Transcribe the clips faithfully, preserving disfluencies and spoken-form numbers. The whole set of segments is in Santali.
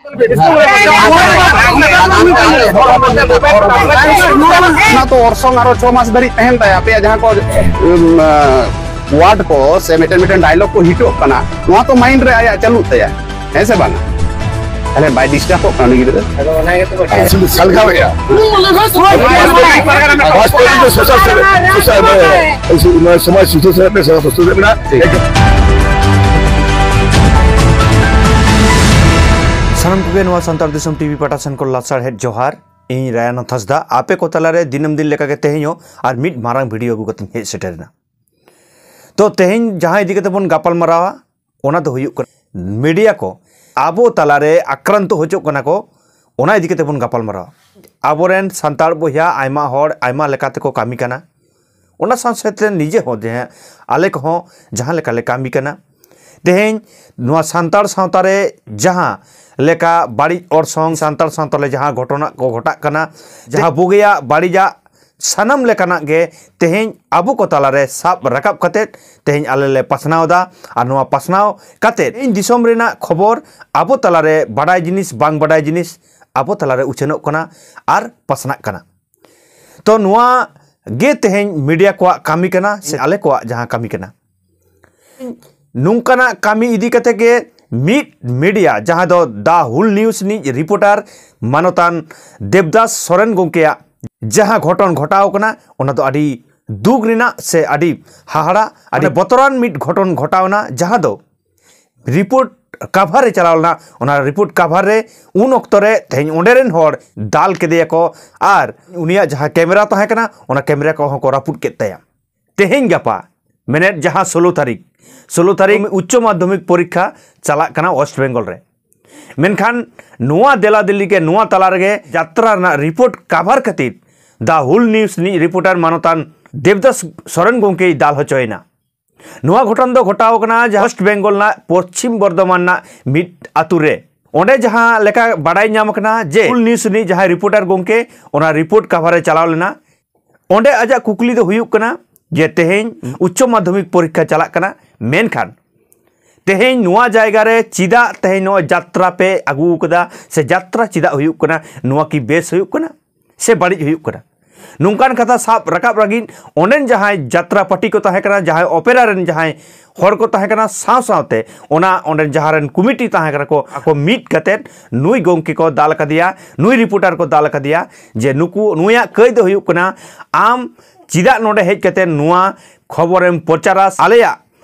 ᱚᱱᱟ ᱛᱚ ᱚᱨᱥᱚᱝ ᱟᱨᱚ ᱪᱷᱚ ᱢᱟᱥ ᱫᱷᱟᱹᱨᱤᱡ ᱛᱟᱦᱮᱱ ᱛᱟᱭᱟ᱾ ᱟᱯᱮᱭᱟᱜ ᱡᱟᱦᱟᱸ ᱠᱚ, ᱩᱢ, ᱟᱸ, ᱣᱟᱨᱰ ᱠᱚ ᱥᱮ ᱢᱤᱫᱴᱮᱱ ᱢᱤᱫᱴᱮᱱ ᱰᱟᱭᱞᱚᱜ ᱠᱚ ᱦᱤᱴᱚᱜ ᱠᱟᱱᱟ, ᱱᱚᱣᱟ ᱛᱚ ᱢᱟᱭᱤᱱᱰ ᱨᱮ ᱟᱭᱟᱜ ᱪᱟᱹᱞᱩᱜ ᱛᱟᱭᱟ, ᱦᱮᱸ ᱥᱮ ᱵᱟᱝ? ᱛᱟᱦᱞᱮ ᱵᱟᱭ ᱰᱤᱥᱴᱟᱨᱵᱚᱜ ᱠᱟᱱᱟ ᱩᱱᱤ ᱜᱤᱫᱽᱨᱟᱹ? ᱟᱫᱚ ᱚᱱᱟ ᱜᱮᱛᱚ ᱠᱚ ᱥᱩᱫᱷᱩ ᱥᱟᱞᱜᱟᱣᱮᱜᱼᱟ᱾ ᱵᱟᱥᱛᱚᱵ ᱨᱮᱫᱚ ᱥᱳᱥᱟᱞ ᱥᱮᱵᱟ, ᱥᱳᱥᱟᱞ, ᱢᱟᱱᱮ, ᱥᱚᱢᱟᱡᱽ ᱥᱩᱥᱟᱹᱨ ᱥᱮᱵᱟ ᱨᱮ ᱥᱮᱵᱟ ᱥᱩᱥᱟᱹᱨ ᱢᱮᱱᱟᱜᱼᱟ᱾ ᱥᱟᱱᱟᱢ ᱠᱚᱜᱮ ᱱᱚᱣᱟ ᱥᱟᱱᱛᱟᱲ ᱫᱤᱥᱚᱢ ᱴᱤᱵᱷᱤ ᱯᱟᱦᱴᱟ ᱥᱮᱱ ᱠᱷᱚᱱ ᱞᱟᱥᱟᱲᱦᱮᱫ ᱡᱚᱦᱟᱨ᱾ ᱤᱧ ᱨᱟᱭᱟᱱᱟᱛᱷ ᱦᱟᱸᱥᱫᱟ, ᱟᱯᱮ ᱠᱚ ᱛᱟᱞᱟᱨᱮ ᱫᱤᱱᱟᱹᱢ ᱫᱤᱱ ᱞᱮᱠᱟᱜᱮ ᱛᱮᱦᱮᱧ ᱦᱚᱸ ᱟᱨ ᱢᱤᱫ ᱢᱟᱨᱟᱝ ᱵᱷᱤᱰᱤᱭᱳ ᱟᱹᱜᱩ ᱠᱟᱛᱮᱧ ᱦᱮᱡ ᱥᱮᱴᱮᱨ ᱮᱱᱟ᱾ ᱛᱚ, ᱛᱮᱦᱮᱧ ᱡᱟᱦᱟᱸ ᱤᱫᱤ ᱠᱟᱛᱮ ᱵᱚᱱ ᱜᱟᱯᱟᱞ ᱢᱟᱨᱟᱣᱟ, ᱚᱱᱟ ᱫᱚ ᱦᱩᱭᱩᱜ ᱠᱟᱱᱟ ᱢᱤᱰᱤᱭᱟ ᱠᱚ ᱟᱵᱚ ᱛᱟᱞᱟᱨᱮ ᱟᱠᱨᱟᱱᱛᱚ ᱦᱚᱪᱚᱜ ᱠᱟᱱᱟ ᱠᱚ, ᱚᱱᱟ ᱤᱫᱤ ᱠᱟᱛᱮ ᱵᱚᱱ ᱜᱟᱯᱟᱞ ᱢᱟᱨᱟᱣᱟ᱾ ᱟᱵᱚᱨᱮᱱ ᱥᱟᱱᱛᱟᱲ ᱵᱚᱭᱦᱟ ᱟᱭᱢᱟ ᱦᱚᱲ ᱟᱭᱢᱟ ᱞᱮᱠᱟ ᱛᱮᱠᱚ ᱠᱟᱹᱢᱤ ᱠᱟᱱᱟ, ᱚᱱᱟ ᱥᱟᱶ ᱥᱟᱶᱛᱮ ᱱᱤᱡᱮ ᱦᱚᱸ ᱡᱮ ᱟᱞᱮ ᱠᱚᱦᱚᱸ ᱡᱟᱦᱟᱸ ᱞᱮᱠᱟ ᱞᱮ ᱠᱟᱹᱢᱤ ᱠᱟᱱᱟ᱾ ᱛᱮᱦᱮᱧ ᱱᱚᱣᱟ ᱥᱟᱱᱛᱟᱲ ᱥᱟᱶᱛᱟ ᱨᱮ ᱡᱟᱦᱟᱸ ᱞᱮᱠᱟ ᱵᱟᱹᱲᱤᱡ ᱚᱨᱥᱚᱝ, ᱥᱟᱱᱛᱟᱲ ᱥᱟᱶᱛᱟ ᱨᱮ ᱡᱟᱦᱟᱸ ᱜᱷᱚᱴᱚᱱᱟ ᱠᱚ ᱜᱷᱚᱴᱟᱜ ᱠᱟᱱᱟ, ᱡᱟᱦᱟᱸ ᱵᱩᱜᱤᱭᱟᱜ ᱵᱟᱹᱲᱤᱡᱟᱜ ᱥᱟᱱᱟᱢ ᱞᱮᱠᱟᱱᱟᱜ ᱜᱮ ᱛᱮᱦᱮᱧ ᱟᱵᱚ ᱠᱚ ᱛᱟᱞᱟᱨᱮ ᱥᱟᱵ ᱨᱟᱠᱟᱵ ᱠᱟᱛᱮᱫ ᱛᱮᱦᱮᱧ ᱟᱞᱮ ᱞᱮ ᱯᱟᱥᱱᱟᱣ ᱮᱫᱟ᱾ ᱟᱨ ᱱᱚᱣᱟ ᱯᱟᱥᱱᱟᱣ ᱠᱟᱛᱮᱫ ᱛᱮᱦᱮᱧ ᱫᱤᱥᱚᱢ ᱨᱮᱱᱟᱜ ᱠᱷᱚᱵᱚᱨ ᱟᱵᱚ ᱛᱟᱞᱟᱨᱮ ᱵᱟᱰᱟᱭ ᱡᱤᱱᱤᱥ, ᱵᱟᱝ ᱵᱟᱰᱟᱭ ᱡᱤᱱᱤᱥ ᱟᱵᱚ ᱛᱟᱞᱟᱨᱮ ᱩᱪᱷᱟᱹᱱᱚᱜ ᱠᱟᱱᱟ ᱟᱨ ᱯᱟᱥᱱᱟᱜ ᱠᱟᱱᱟ᱾ ᱛᱚ, ᱱᱚᱣᱟ ᱜᱮ ᱛᱮᱦᱮᱧ ᱢᱤᱰᱤᱭᱟ ᱠᱚᱣᱟᱜ ᱠᱟᱹᱢᱤ ᱠᱟᱱᱟ ᱥᱮ ᱟᱞᱮ ᱠᱚᱣᱟᱜ ᱡᱟᱦᱟᱸ ᱠᱟᱹᱢᱤ ᱠᱟᱱᱟ᱾ ᱱᱚᱝᱠᱟᱱᱟᱜ ᱠᱟᱹᱢᱤ ᱤᱫᱤ ᱠᱟᱛᱮ ᱜᱮ ᱢᱤᱫ ᱢᱤᱰᱤᱭᱟ, ᱡᱟᱦᱟᱸ ᱫᱚ ᱫᱟ ᱦᱩᱞ ᱱᱤᱭᱩᱡᱽ ᱨᱤᱱᱤᱡ ᱨᱤᱯᱳᱨᱴᱟᱨ ᱢᱟᱱᱚᱛᱟᱱ ᱫᱮᱵᱫᱟᱥ ᱥᱚᱨᱮᱱ ᱜᱚᱢᱠᱮᱭᱟᱜ ᱡᱟᱦᱟᱸ ᱜᱷᱚᱴᱚᱱ ᱜᱷᱚᱴᱟᱣ ᱠᱟᱱᱟ, ᱚᱱᱟ ᱫᱚ ᱟᱹᱰᱤ ᱫᱩᱠ ᱨᱮᱱᱟᱜ ᱥᱮ ᱟᱹᱰᱤ ᱦᱟᱦᱟᱲᱟ, ᱟᱹᱰᱤ ᱵᱚᱛᱚᱨᱟᱱ ᱢᱤᱫ ᱜᱷᱚᱴᱚᱱ ᱜᱷᱚᱴᱟᱣ ᱮᱱᱟ, ᱡᱟᱦᱟᱸ ᱫᱚ ᱨᱤᱯᱳᱨᱴ ᱠᱟᱵᱷᱟᱨ ᱨᱮ ᱪᱟᱞᱟᱣ ᱞᱮᱱᱟ᱾ ᱚᱱᱟ ᱨᱤᱯᱳᱨᱴ ᱠᱟᱵᱷᱟᱨ ᱨᱮ ᱩᱱ ᱚᱠᱛᱚ ᱨᱮ ᱛᱮᱦᱮᱧ ᱚᱸᱰᱮ ᱨᱮᱱ ᱦᱚᱲ ᱫᱟᱞ ᱠᱮᱫᱮᱭᱟᱠᱚ ᱟᱨ ᱩᱱᱤᱭᱟᱜ ᱡᱟᱦᱟᱸ ᱠᱮᱢᱮᱨᱟ ᱛᱟᱦᱮᱸ ᱠᱟᱱᱟ, ᱚᱱᱟ ᱠᱮᱢᱮᱨᱟ ᱠᱚᱦᱚᱸ ᱠᱚ ᱨᱟᱹᱯᱩᱫ ᱠᱮᱫ ᱛᱟᱭᱟ᱾ ᱛᱮᱦᱮᱧ ᱜᱟᱯᱟ, ᱢᱮᱱᱮᱫ ᱡᱟᱦᱟᱸ ᱥᱳᱞᱳ ᱛᱟᱹᱨᱤᱠᱷ, ᱥᱳᱞᱳ ᱛᱟᱹᱨᱤᱠᱷ ᱩᱪᱪᱚ ᱢᱟᱫᱽᱫᱷᱚᱢᱤᱠ ᱯᱚᱨᱤᱠᱠᱷᱟ ᱪᱟᱞᱟᱜ ᱠᱟᱱᱟ ᱳᱭᱮᱥᱴ ᱵᱮᱝᱜᱚᱞ ᱨᱮ᱾ ᱢᱮᱱᱠᱷᱟᱱ ᱱᱚᱣᱟ ᱫᱮᱞᱟ ᱫᱤᱞᱤ ᱜᱮ, ᱱᱚᱣᱟ ᱛᱟᱞᱟ ᱨᱮᱜᱮ ᱡᱟᱛᱨᱟ ᱨᱮᱱᱟᱜ ᱨᱤᱯᱳᱨᱴ ᱠᱟᱵᱷᱟᱨ ᱠᱷᱟᱹᱛᱤᱨ ᱫᱟ ᱦᱩᱞ ᱱᱤᱭᱩᱡᱽ ᱨᱤᱱᱤᱡ ᱨᱤᱯᱳᱨᱴᱟᱨ ᱢᱟᱱᱚᱛᱟᱱ ᱫᱮᱵᱫᱟᱥ ᱥᱚᱨᱮᱱ ᱜᱚᱢᱠᱮᱭ ᱫᱟᱞ ᱦᱚᱪᱚᱭᱮᱱᱟ᱾ ᱱᱚᱣᱟ ᱜᱷᱚᱴᱚᱱ ᱫᱚ ᱜᱷᱚᱴᱟᱣ ᱠᱟᱱᱟ ᱡᱟᱦᱟᱸ ᱳᱭᱮᱥᱴ ᱵᱮᱝᱜᱚᱞ ᱨᱮᱱᱟᱜ ᱯᱚᱥᱪᱷᱤᱢ ᱵᱚᱨᱫᱷᱚᱢᱟᱱ ᱨᱮᱱᱟᱜ ᱢᱤᱫ ᱟᱛᱳ ᱨᱮ᱾ ᱚᱸᱰᱮ ᱡᱟᱦᱟᱸ ᱞᱮᱠᱟ ᱵᱟᱰᱟᱭ ᱧᱟᱢ ᱠᱟᱱᱟ ᱡᱮ ᱦᱩᱞ ᱱᱤᱭᱩᱡᱽ ᱨᱤᱱᱤᱡ ᱡᱟᱦᱟᱸᱭ ᱨᱤᱯᱳᱨᱴᱟᱨ ᱜᱚᱢᱠᱮ ᱚᱱᱟ ᱨᱤᱯᱳᱨᱴ ᱠᱟᱵᱷᱟᱨ ᱮ ᱪᱟᱞᱟᱣ ᱞᱮᱱᱟ, ᱚᱸᱰᱮ ᱟᱡᱟᱜ ᱠᱩᱠᱞᱤ ᱫᱚ ᱦᱩᱭᱩᱜ ᱠᱟᱱᱟ ᱡᱮ ᱛᱮᱦᱮᱧ ᱩᱪᱪᱚ ᱢᱟᱫᱽᱫᱷᱚᱢᱤᱠ ᱯᱚᱨᱤᱠᱠᱷᱟ ᱪᱟᱞᱟᱜ ᱠᱟᱱᱟ, ᱢᱮᱱᱠᱷᱟᱱ ᱛᱮᱦᱮᱧ ᱱᱚᱣᱟ ᱡᱟᱭᱜᱟ ᱨᱮ ᱪᱮᱫᱟᱜ ᱛᱮᱦᱮᱧ ᱱᱚᱣᱟ ᱡᱟᱛᱨᱟ ᱯᱮ ᱟᱹᱜᱩ ᱟᱠᱟᱫᱟ ᱥᱮ ᱡᱟᱛᱨᱟ ᱪᱮᱫᱟᱜ ᱦᱩᱭᱩᱜ ᱠᱟᱱᱟ? ᱱᱚᱣᱟ ᱠᱤ ᱵᱮᱥ ᱦᱩᱭᱩᱜ ᱠᱟᱱᱟ ᱥᱮ ᱵᱟᱹᱲᱤᱡ ᱦᱩᱭᱩᱜ ᱠᱟᱱᱟ? ᱱᱚᱝᱠᱟᱱ ᱠᱟᱛᱷᱟ ᱥᱟᱵ ᱨᱟᱠᱟᱵ ᱞᱟᱹᱜᱤᱫ ᱚᱸᱰᱮᱱ ᱡᱟᱦᱟᱸᱭ ᱡᱟᱛᱨᱟ ᱯᱟᱹᱴᱤ ᱠᱚ ᱛᱟᱦᱮᱸ ᱠᱟᱱᱟ, ᱡᱟᱦᱟᱸᱭ ᱚᱯᱮᱨᱟ ᱨᱮᱱ ᱡᱟᱦᱟᱸᱭ ᱦᱚᱲ ᱠᱚ ᱛᱟᱦᱮᱸ ᱠᱟᱱᱟ, ᱥᱟᱶ ᱥᱟᱶᱛᱮ ᱚᱱᱟ ᱚᱸᱰᱮᱱ ᱡᱟᱦᱟᱸ ᱨᱮᱱ ᱠᱚᱢᱤᱴᱤ ᱛᱟᱦᱮᱸ ᱠᱟᱱᱟ ᱠᱚ, ᱟᱠᱚ ᱢᱤᱫ ᱠᱟᱛᱮᱫ ᱱᱩᱭ ᱜᱚᱢᱠᱮ ᱠᱚ ᱫᱟᱞ ᱟᱠᱟᱫᱮᱭᱟ, ᱱᱩᱭ ᱨᱤᱯᱳᱨᱴᱟᱨ ᱠᱚ ᱫᱟᱞ ᱟᱠᱟᱫᱮᱭᱟ ᱡᱮ ᱱᱩᱠᱩ, ᱱᱩᱭᱟᱜ ᱠᱟᱹᱭ ᱫᱚ ᱦᱩᱭᱩᱜ ᱠᱟᱱᱟ ᱟᱢ ᱪᱮᱫᱟᱜ ᱱᱚᱰᱮ ᱦᱮᱡ ᱠᱟᱛᱮᱫ ᱱᱚᱣᱟ ᱠᱷᱚᱵᱚᱨᱮᱢ ᱯᱨᱚᱪᱟᱨᱟ? ᱟᱞᱮᱭᱟᱜ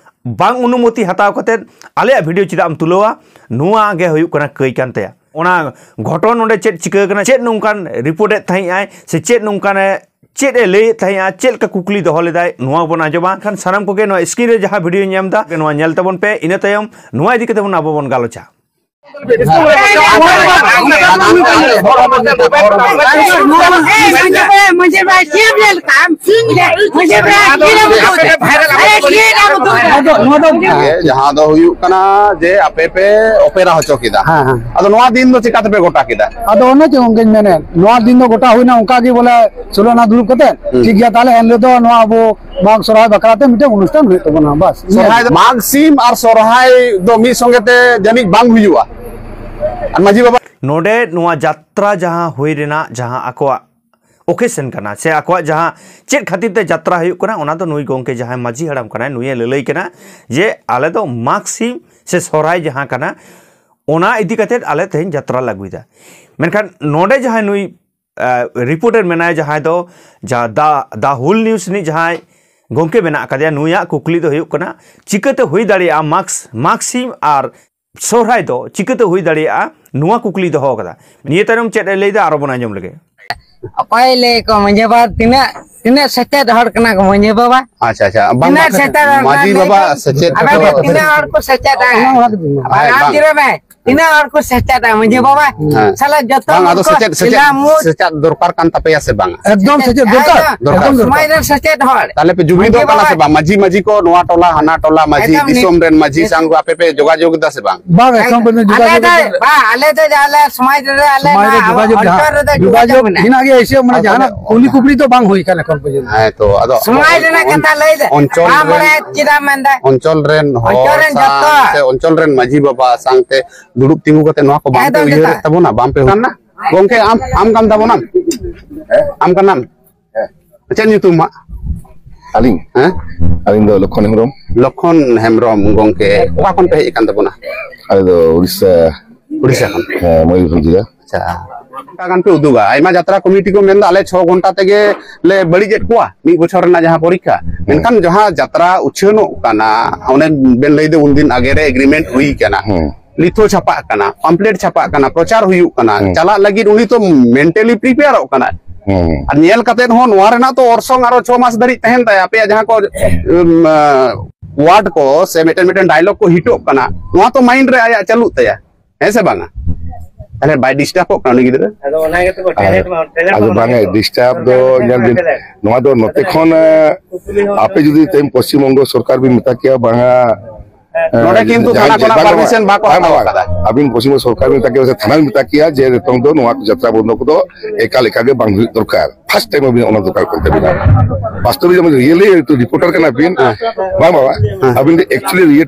ᱵᱟᱝ ᱚᱱᱩᱢᱚᱛᱤ ᱦᱟᱛᱟᱣ ᱠᱟᱛᱮᱫ ᱟᱞᱮᱭᱟᱜ ᱵᱷᱤᱰᱤᱭᱳ ᱪᱮᱫᱟᱜ ᱮᱢ ᱛᱩᱞᱟᱹᱣᱟ? ᱱᱚᱣᱟ ᱜᱮ ᱦᱩᱭᱩᱜ ᱠᱟᱱᱟ ᱠᱟᱹᱭ ᱠᱟᱱ ᱛᱟᱭᱟ᱾ ᱚᱱᱟ ᱜᱷᱚᱴᱚᱱ ᱚᱸᱰᱮ ᱪᱮᱫ ᱪᱤᱠᱟᱹ ᱠᱟᱱᱟ, ᱪᱮᱫ ᱱᱚᱝᱠᱟᱱ ᱨᱤᱯᱳᱨᱴ ᱮᱫ ᱛᱟᱦᱮᱸᱜ ᱟᱭ ᱥᱮ ᱪᱮᱫ ᱱᱚᱝᱠᱟᱱ ᱮ, ᱪᱮᱫ ᱮ ᱞᱟᱹᱭᱮᱫ ᱛᱟᱦᱮᱸᱜᱼᱟ, ᱪᱮᱫ ᱞᱮᱠᱟ ᱠᱩᱠᱞᱤ ᱫᱚᱦᱚ ᱞᱮᱫᱟᱭ, ᱱᱚᱣᱟ ᱵᱚᱱ ᱟᱸᱡᱚᱢᱟ᱾ ᱠᱷᱟᱱ ᱥᱟᱱᱟᱢ ᱠᱚᱜᱮ ᱱᱚᱣᱟ ᱥᱠᱨᱤᱱ ᱨᱮ ᱡᱟᱦᱟᱸ ᱵᱷᱤᱰᱤᱭᱳᱧ ᱮᱢ ᱮᱫᱟ, ᱱᱚᱣᱟ ᱧᱮᱞ ᱛᱟᱵᱚᱱ ᱯᱮ, ᱤᱱᱟᱹ ᱛᱟᱭᱚᱢ ᱱᱚᱣᱟ ᱤᱫᱤ ᱠᱟᱛᱮ ᱵᱚᱱ ᱟᱵᱚ ᱵᱚᱱ ᱜᱟᱞᱚᱪᱟ᱾ ᱢᱟᱺᱡᱷᱤ ᱵᱟᱵᱟ, ᱪᱮᱫ ᱮᱢ ᱞᱟᱹᱭ ᱞᱮᱠᱷᱟᱱ? ᱱᱚᱣᱟ ᱫᱚ, ᱱᱚᱣᱟ ᱫᱚ ᱡᱟᱦᱟᱸ ᱫᱚ ᱦᱩᱭᱩᱜ ᱠᱟᱱᱟ ᱡᱮ ᱟᱯᱮ ᱯᱮ ᱚᱯᱮᱨᱟ ᱦᱚᱪᱚ ᱠᱮᱫᱟ᱾ ᱦᱮᱸ, ᱦᱮᱸ᱾ ᱟᱫᱚ ᱱᱚᱣᱟ ᱫᱤᱱ ᱫᱚ ᱪᱮᱠᱟ ᱛᱮᱯᱮ ᱜᱚᱴᱟ ᱠᱮᱫᱟ? ᱟᱫᱚ ᱚᱱᱮ ᱪᱮ ᱜᱚᱝᱠᱮᱧ ᱢᱮᱱᱮᱫ, ᱱᱚᱣᱟ ᱫᱤᱱ ᱫᱚ ᱜᱚᱴᱟ ᱦᱩᱭᱱᱟ ᱚᱱᱠᱟ ᱜᱮ ᱵᱚᱞᱮ, ᱥᱳᱞᱳ ᱟᱱᱟ ᱫᱩᱲᱩᱵ ᱠᱟᱛᱮ, ᱦᱩᱸ᱾ ᱴᱷᱤᱠ ᱜᱮᱭᱟ, ᱛᱟᱦᱞᱮ ᱮᱱᱦᱤᱞᱳᱜ ᱫᱚ ᱱᱚᱣᱟ ᱟᱵᱚ ᱢᱟᱜᱽ ᱥᱚᱨᱦᱟᱭ ᱵᱟᱠᱷᱨᱟ ᱛᱮ ᱢᱤᱫᱴᱮᱱ ᱚᱱᱩᱥᱴᱷᱟᱱ ᱦᱩᱭᱩᱜ ᱛᱟᱵᱚᱱᱟ, ᱵᱟᱥ᱾ ᱥᱚᱨᱦᱟᱭ ᱫᱚ, ᱢᱟᱜᱽ ᱥᱤᱢ ᱟᱨ ᱥᱚᱨᱦᱟᱭ ᱫᱚ ᱢᱤᱫ ᱥᱚᱸᱜᱮ ᱛᱮ ᱡᱟᱹᱱᱤᱡ ᱵᱟᱝ ᱦᱩᱭᱩᱜᱼᱟ᱾ ᱟᱨ ᱢᱟᱺᱡᱷᱤ ᱵᱟᱵᱟ, ᱱᱚᱰᱮ ᱱᱚᱣᱟ ᱡᱟᱛᱨᱟ ᱡᱟᱦᱟᱸ ᱦᱩᱭ ᱨᱮᱱᱟᱜ ᱡᱟᱦᱟᱸ ᱟᱠᱚᱣᱟᱜ ᱚᱠᱮᱥᱚᱱ ᱠᱟᱱᱟ ᱥᱮ ᱟᱠᱚᱣᱟᱜ ᱡᱟᱦᱟᱸ ᱪᱮᱫ ᱠᱷᱟᱹᱛᱤᱨ ᱛᱮ ᱡᱟᱛᱨᱟ ᱦᱩᱭᱩᱜ ᱠᱟᱱᱟ, ᱚᱱᱟ ᱫᱚ ᱱᱩᱭ ᱜᱚᱢᱠᱮ ᱡᱟᱦᱟᱸᱭ ᱢᱟᱹᱡᱷᱤ ᱦᱟᱲᱟᱢ ᱠᱟᱱᱟᱭ, ᱱᱩᱭᱮ ᱞᱟᱹᱞᱟᱹᱭ ᱠᱟᱱᱟ ᱡᱮ ᱟᱞᱮ ᱫᱚ ᱢᱟᱜᱽ ᱥᱤᱢ ᱥᱮ ᱥᱚᱦᱨᱟᱭ ᱡᱟᱦᱟᱸ ᱠᱟᱱᱟ, ᱚᱱᱟ ᱤᱫᱤ ᱠᱟᱛᱮᱫ ᱟᱞᱮ ᱛᱮᱦᱮᱧ ᱡᱟᱛᱨᱟ ᱞᱮ ᱟᱹᱜᱩᱭᱮᱫᱟ᱾ ᱢᱮᱱᱠᱷᱟᱱ ᱱᱚᱰᱮ ᱡᱟᱦᱟᱸᱭ ᱱᱩᱭ, ᱟ, ᱨᱤᱯᱳᱨᱴᱟᱨ ᱢᱮᱱᱟᱭ, ᱡᱟᱦᱟᱸᱭ ᱫᱚ ᱡᱟ-, ᱫᱟ, ᱫᱟ ᱦᱩᱞ ᱱᱤᱭᱩᱡᱽ ᱨᱤᱱᱤᱡ ᱡᱟᱦᱟᱸᱭ ᱜᱚᱢᱠᱮ ᱢᱮᱱᱟᱜ ᱟᱠᱟᱫᱮᱭᱟ, ᱱᱩᱭᱟᱜ ᱠᱩᱠᱞᱤ ᱫᱚ ᱦᱩᱭᱩᱜ ᱠᱟᱱᱟ, ᱪᱤᱠᱟᱹᱛᱮ ᱦᱩᱭ ᱫᱟᱲᱮᱭᱟᱜᱼᱟ ᱢᱟᱜᱽ, ᱢᱟᱜᱽ ᱥᱤᱢ ᱟᱨ ᱥᱚᱦᱨᱟᱭ ᱫᱚ ᱪᱤᱠᱟᱹᱛᱮ ᱦᱩᱭ ᱫᱟᱲᱮᱭᱟᱜᱼᱟ? ᱱᱚᱣᱟ ᱠᱩᱠᱞᱤ ᱫᱚᱦᱚ ᱟᱠᱟᱫᱟ᱾ ᱱᱤᱭᱟᱹ ᱛᱟᱭᱱᱚᱢ ᱪᱮᱫ ᱮ ᱞᱟᱹᱭᱫᱟ, ᱟᱨᱚ ᱵᱚᱱ ᱟᱸᱡᱚᱢ ᱞᱮᱜᱮ᱾ ᱚᱠᱚᱭ ᱞᱟᱹᱭ ᱠᱚ ᱢᱟᱺᱡᱷᱤ ᱵᱟᱵᱟ? ᱛᱤᱱᱟᱹᱜ, ᱛᱤᱱᱟᱹᱜ ᱥᱮᱪᱮᱫ ᱦᱚᱲ ᱠᱟᱱᱟ ᱠᱚ ᱢᱟᱺᱡᱷᱤ ᱵᱟᱵᱟ? ᱟᱪᱪᱷᱟ, ᱟᱪᱪᱷᱟ, ᱵᱟᱝ, ᱛᱤᱱᱟᱹᱜ ᱵᱟᱝ, ᱥᱮᱪᱮᱫ ᱦᱚᱲ ᱢᱟᱺᱡᱷᱤ ᱠᱟᱱᱟ ᱵᱟᱵᱟ ᱠᱚ? ᱥᱮᱪᱮᱫ ᱟᱵᱮᱱ ᱠᱟᱱᱟ ᱫᱚ ᱠᱚ᱾ ᱛᱤᱱᱟᱹᱜ ᱦᱚᱲ ᱠᱚ ᱥᱮᱪᱮᱫ ᱮᱱᱟ? ᱦᱮᱸ, ᱵᱟᱝ᱾ ᱡᱤᱨᱟᱹ ᱢᱮ᱾ ᱛᱤᱱᱟᱹᱜ ᱦᱚᱲ ᱠᱚ ᱥᱮᱪᱮᱫ ᱮᱱᱟ ᱢᱟᱺᱡᱷᱤ ᱵᱟᱵᱟ? ᱦᱮᱸ᱾ ᱥᱟᱞᱟ ᱡᱚᱛᱚ ᱵᱟᱝ, ᱟᱫᱚ ᱦᱚᱲ ᱠᱚ ᱥᱮᱪᱮᱫ, ᱥᱮᱪᱮᱫ, ᱥᱤᱞᱟ ᱢᱩᱲ ᱥᱮᱪᱮᱫ ᱫᱚᱨᱠᱟᱨ ᱠᱟᱱ ᱛᱟᱯᱮᱭᱟ ᱥᱮ ᱵᱟᱝᱟ? ᱮᱠᱫᱚᱢ ᱥᱮᱪᱮᱫ ᱫᱚᱨᱠᱟᱨ᱾ ᱦᱮᱸ, ᱫᱚᱨᱠᱟᱨ᱾ ᱥᱚᱢᱟᱡᱽ ᱨᱮᱱ ᱥᱮᱪᱮᱫ ᱦᱚᱲ᱾ ᱛᱟᱦᱞᱮ ᱯᱮ ᱡᱩᱢᱤᱫᱚᱜ ᱢᱟᱺᱡᱷᱤ ᱠᱟᱱᱟ ᱵᱟᱵᱟ᱾ ᱥᱮ ᱵᱟᱝ? ᱢᱟᱺᱡᱷᱤ, ᱢᱟᱺᱡᱷᱤ ᱠᱚ ᱱᱚᱣᱟ ᱴᱚᱞᱟ ᱦᱟᱱᱟ ᱴᱚᱞᱟ ᱢᱟᱺᱡᱷᱤ, ᱮᱠᱫᱚᱢ ᱫᱤᱥᱚᱢ ᱨᱮᱱ ᱢᱟᱺᱡᱷᱤ ᱱᱤᱥ- ᱥᱟᱶ ᱟᱯᱮ ᱯᱮ ᱡᱳᱜᱟᱡᱳᱜᱽ ᱮᱫᱟ ᱥᱮ ᱵᱟᱝ? ᱵᱟᱝ, ᱮᱠᱫᱚᱢ ᱮᱠᱷᱚᱱ ᱯᱚᱨᱡᱚᱱᱛᱚ ᱟᱞᱮ ᱡᱳᱜᱟᱡᱳᱜᱽ ᱫᱚ, ᱵᱟᱹᱱᱩᱜ᱾ ᱵᱟᱝ, ᱟᱞᱮ ᱫᱚ ᱡᱟᱦᱟᱸ ᱞᱮ ᱥᱚᱢᱟᱡᱽ ᱨᱮ ᱟᱞᱮ ᱥᱚᱢᱟᱡᱽ ᱨᱮ ᱢᱟ ᱡᱳᱜᱟᱡᱳᱜᱽ ᱚᱱᱛᱚᱨ ᱡᱟᱦᱟᱸ, ᱨᱮᱫᱚ ᱡᱳᱜᱟᱡᱳᱜᱽ ᱡᱳᱜᱟᱡᱳᱜᱽ ᱢᱮᱱᱟᱜᱼᱟ᱾ ᱦᱮᱱᱟᱜ ᱜᱮᱭᱟ, ᱮᱭᱥᱮ ᱢᱟᱱᱮ ᱟᱨ ᱡᱟᱦᱟᱱᱟᱜ ᱛᱟᱦᱞᱮ ᱠᱩᱞᱤ ᱠᱩᱯᱞᱤ ᱫᱚ ᱵᱟᱝ ᱦᱩᱭ ᱠᱟᱱᱟ᱾ ᱦᱮᱸ ᱛᱚ, ᱟᱫᱚ ᱥᱚᱢᱟᱡᱽ ᱨᱮᱱᱟᱜ ᱚᱱ- ᱠᱟᱛᱷᱟ ᱞᱟᱹᱭ ᱫᱟ᱾ ᱚᱧᱪᱚᱞ ᱵᱟᱢ ᱨᱮᱱ, ᱵᱟᱲᱟᱭᱟ ᱪᱮᱫᱟᱜ ᱢᱮᱱᱫᱟ? ᱚᱧᱪᱚᱞ ᱨᱮᱱ ᱦᱚᱲ ᱚᱧᱪᱚᱞ ᱨᱮᱱ ᱡᱚᱛᱚ᱾ ᱥᱟᱶᱛᱮ, ᱚᱧᱪᱚᱞ ᱨᱮᱱ ᱢᱟᱹᱡᱷᱤ ᱵᱟᱵᱟ ᱥᱟᱶᱛᱮ ᱫᱩᱲᱩᱵ ᱛᱤᱸᱜᱩ ᱠᱟᱛᱮ ᱱᱚᱣᱟ ᱠᱚ ᱵᱟᱝ ᱯᱮ ᱮᱠᱫᱚᱢ ᱩᱭᱦᱟᱹᱨᱮᱫ ᱡᱚᱛᱚ᱾ ᱛᱟᱵᱚᱱᱟ, ᱵᱟᱝ ᱯᱮ ᱠᱟᱱᱟ? ᱜᱚᱝᱠᱮ, ᱟᱢ, ᱟᱢ ᱠᱟᱱ ᱛᱟᱵᱚᱱᱟᱢ? ᱟᱢ ᱠᱟᱱᱟᱢ? ᱦᱮᱸ᱾ ᱪᱮᱫ ᱧᱩᱛᱩᱢ ᱟᱢᱟᱜ? ᱟᱹᱞᱤᱧ? ᱦᱮᱸ? ᱟᱹᱞᱤᱧ ᱫᱚ ᱞᱚᱠᱠᱷᱚᱱ ᱦᱮᱢᱵᱨᱚᱢ᱾ ᱞᱚᱠᱠᱷᱚᱱ ᱦᱮᱢᱵᱨᱚᱢ ᱜᱚᱝᱠᱮ, ᱚᱠᱟ ᱠᱷᱚᱱ ᱯᱮ ᱦᱮᱡ ᱟᱠᱟᱱ ᱛᱟᱵᱚᱱᱟ? ᱟᱞᱮ ᱫᱚ ᱩᱲᱤᱥᱥᱟ᱾ ᱩᱲᱤᱥᱥᱟ ᱠᱷᱚᱱ? ᱦᱮᱸ, ᱢᱚᱭᱩᱨᱵᱷᱚᱸᱡᱽ ᱡᱮᱞᱟ᱾ ᱟᱪᱪᱷᱟ, ᱚᱱᱠᱟ ᱜᱟᱱ ᱯᱮ ᱩᱫᱩᱜᱟ᱾ ᱟᱭᱢᱟ ᱡᱟᱛᱨᱟ ᱠᱚᱢᱤᱴᱤ ᱠᱚ ᱢᱮᱱᱫᱟ, "ᱟᱞᱮ ᱪᱷᱚ ᱜᱷᱚᱱᱴᱟ ᱛᱮᱜᱮ ᱞᱮ ᱵᱟᱹᱲᱤᱡᱮᱫ ᱠᱚᱣᱟ ᱢᱤᱫ ᱵᱚᱪᱷᱚᱨ ᱨᱮᱱᱟᱜ ᱡᱟᱦᱟᱸ ᱯᱚᱨᱤᱠᱠᱷᱟ", ᱦᱮᱸ᱾ ᱢᱮᱱᱠᱷᱟᱱ ᱡᱟᱦᱟᱸ ᱡᱟᱛᱨᱟ ᱩᱪᱷᱟᱹᱱᱚᱜ ᱠᱟᱱᱟ, ᱚᱱᱮ ᱵᱮᱱ ᱞᱟᱹᱭᱫᱟ ᱩᱱᱫᱤᱱ ᱟᱜᱮ ᱨᱮ ᱮᱜᱽᱨᱤᱢᱮᱱᱴ ᱦᱩᱭ ᱠᱟᱱᱟ, ᱦᱮᱸ᱾ ᱞᱤᱛᱷᱳ ᱪᱷᱟᱯᱟᱜ ᱠᱟᱱᱟ, ᱯᱟᱢᱯᱞᱮᱴ ᱪᱷᱟᱯᱟᱜ ᱠᱟᱱᱟ, ᱯᱨᱚᱪᱟᱨ ᱦᱩᱭᱩᱜ ᱠᱟᱱᱟ, ᱦᱮᱸ᱾ ᱪᱟᱞᱟᱜ ᱞᱟᱹᱜᱤᱫ ᱩᱱᱤ ᱛᱚ ᱢᱮᱱᱴᱟᱞᱤ ᱯᱨᱤᱯᱮᱭᱟᱨᱚᱜ ᱠᱟᱱᱟᱭ᱾ ᱦᱮᱸ᱾ ᱟᱨ ᱧᱮᱞ ᱠᱟᱛᱮᱫ ᱦᱚᱸ ᱱᱚᱣᱟ ᱨᱮᱱᱟᱜ ᱛᱚ ᱚᱨᱥᱚᱝ ᱟᱨᱚ ᱪᱷᱚ ᱢᱟᱥ ᱫᱷᱟᱹᱨᱤᱡ ᱛᱟᱦᱮᱱ ᱛᱟᱭᱟ᱾ ᱟᱯᱮᱭᱟᱜ ᱡᱟᱦᱟᱸ ᱠᱚ, ᱩᱢ, ᱟ, ᱣᱟᱨᱰ ᱠᱚ ᱥᱮ ᱢᱤᱫᱴᱮᱱ ᱢᱤᱫᱴᱮᱱ ᱰᱟᱭᱞᱚᱜ ᱠᱚ ᱦᱤᱴᱚᱜ ᱠᱟᱱᱟ, ᱱᱚᱣᱟ ᱛᱚ ᱢᱟᱭᱤᱱᱰ ᱨᱮ ᱟᱭᱟᱜ ᱪᱟᱹᱞᱩᱜ ᱛᱟᱭᱟ, ᱦᱮᱸ ᱥᱮ ᱵᱟᱝᱟ? ᱛᱟᱦᱞᱮ ᱵᱟᱭ ᱰᱤᱥᱴᱟᱨᱵᱚᱜ ᱠᱟᱱᱟ ᱩᱱᱤ ᱜᱤᱫᱽᱨᱟᱹ? ᱟᱫᱚ ᱚᱱᱟ ᱜᱮᱛᱚ ᱠᱚ ᱟᱨ, ᱴᱮᱞᱮᱱᱴ ᱢᱟ, ᱴᱮᱞᱮᱱᱴ ᱟᱫᱚ ᱢᱟ ᱵᱟᱝᱟ, ᱢᱮᱱᱟᱜ ᱰᱤᱥᱴᱟᱨᱵ ᱫᱚ ᱛᱟᱭᱟ᱾ ᱧᱮᱞ ᱵᱤᱱ, ᱱᱚᱣᱟ ᱫᱚ ᱱᱚᱛᱮ ᱠᱷᱚᱱ, ᱮ, ᱠᱩᱠᱞᱤ ᱦᱚᱸ ᱟᱯᱮ ᱡᱩᱫᱤ ᱛᱮᱦᱮᱧ ᱯᱚᱥᱪᱤᱢ ᱵᱚᱝᱜᱚ ᱥᱚᱨᱠᱟᱨ ᱵᱤᱱ ᱢᱮᱛᱟ ᱠᱮᱭᱟ, ᱵᱟᱝᱟ, ᱱᱚᱰᱮ ᱠᱤᱱᱛᱩ ᱡᱟᱦᱟᱸ ᱛᱷᱟᱱᱟ ᱡᱮ ᱠᱷᱚᱱᱟᱜ ᱵᱟᱝ, ᱵᱟᱝ, ᱯᱟᱨᱢᱤᱥᱚᱱ ᱵᱟᱠᱚ ᱵᱟᱝ, ᱦᱟᱛᱟᱣ ᱵᱟᱝ, ᱟᱠᱟᱫᱟ᱾ ᱟᱹᱵᱤᱱ ᱯᱚᱥᱪᱤᱢ ᱵᱚᱝᱜᱚ ᱥᱚᱨᱠᱟᱨ ᱵᱤᱱ ᱢᱮᱛᱟ ᱠᱮᱭᱟ ᱥᱮ ᱛᱷᱟᱱᱟ ᱵᱤᱱ ᱢᱮᱛᱟ ᱠᱮᱭᱟ ᱡᱮ ᱱᱤᱛᱚᱝ ᱫᱚ ᱱᱚᱣᱟ ᱡᱟᱛᱨᱟ ᱵᱚᱱᱫᱚ ᱠᱚᱫᱚ ᱮᱠᱟᱞ, ᱮᱠᱟᱞ ᱜᱮ ᱵᱟᱝ ᱦᱩᱭᱩᱜ ᱫᱚᱨᱠᱟᱨ᱾ ᱯᱷᱟᱥᱴ ᱴᱟᱭᱤᱢ ᱟᱹᱵᱤᱱ ᱚᱱᱟ ᱫᱚᱨᱠᱟᱨ ᱠᱟᱱ ᱛᱟᱹᱵᱤᱱᱟ᱾ ᱵᱟᱥᱛᱚᱵᱤᱠ ᱟᱹᱵᱤᱱ ᱨᱤᱭᱮᱞᱤ ᱨᱤᱯᱳᱨᱴᱟᱨ ᱠᱟᱱᱟ ᱵᱤᱱ, ᱦᱮᱸ᱾ ᱵᱟᱝ ᱵᱟᱵᱟ, ᱦᱮᱸ᱾ ᱟᱹᱵᱤᱱ ᱫᱚ ᱮᱠᱪᱩᱭᱮᱞᱤ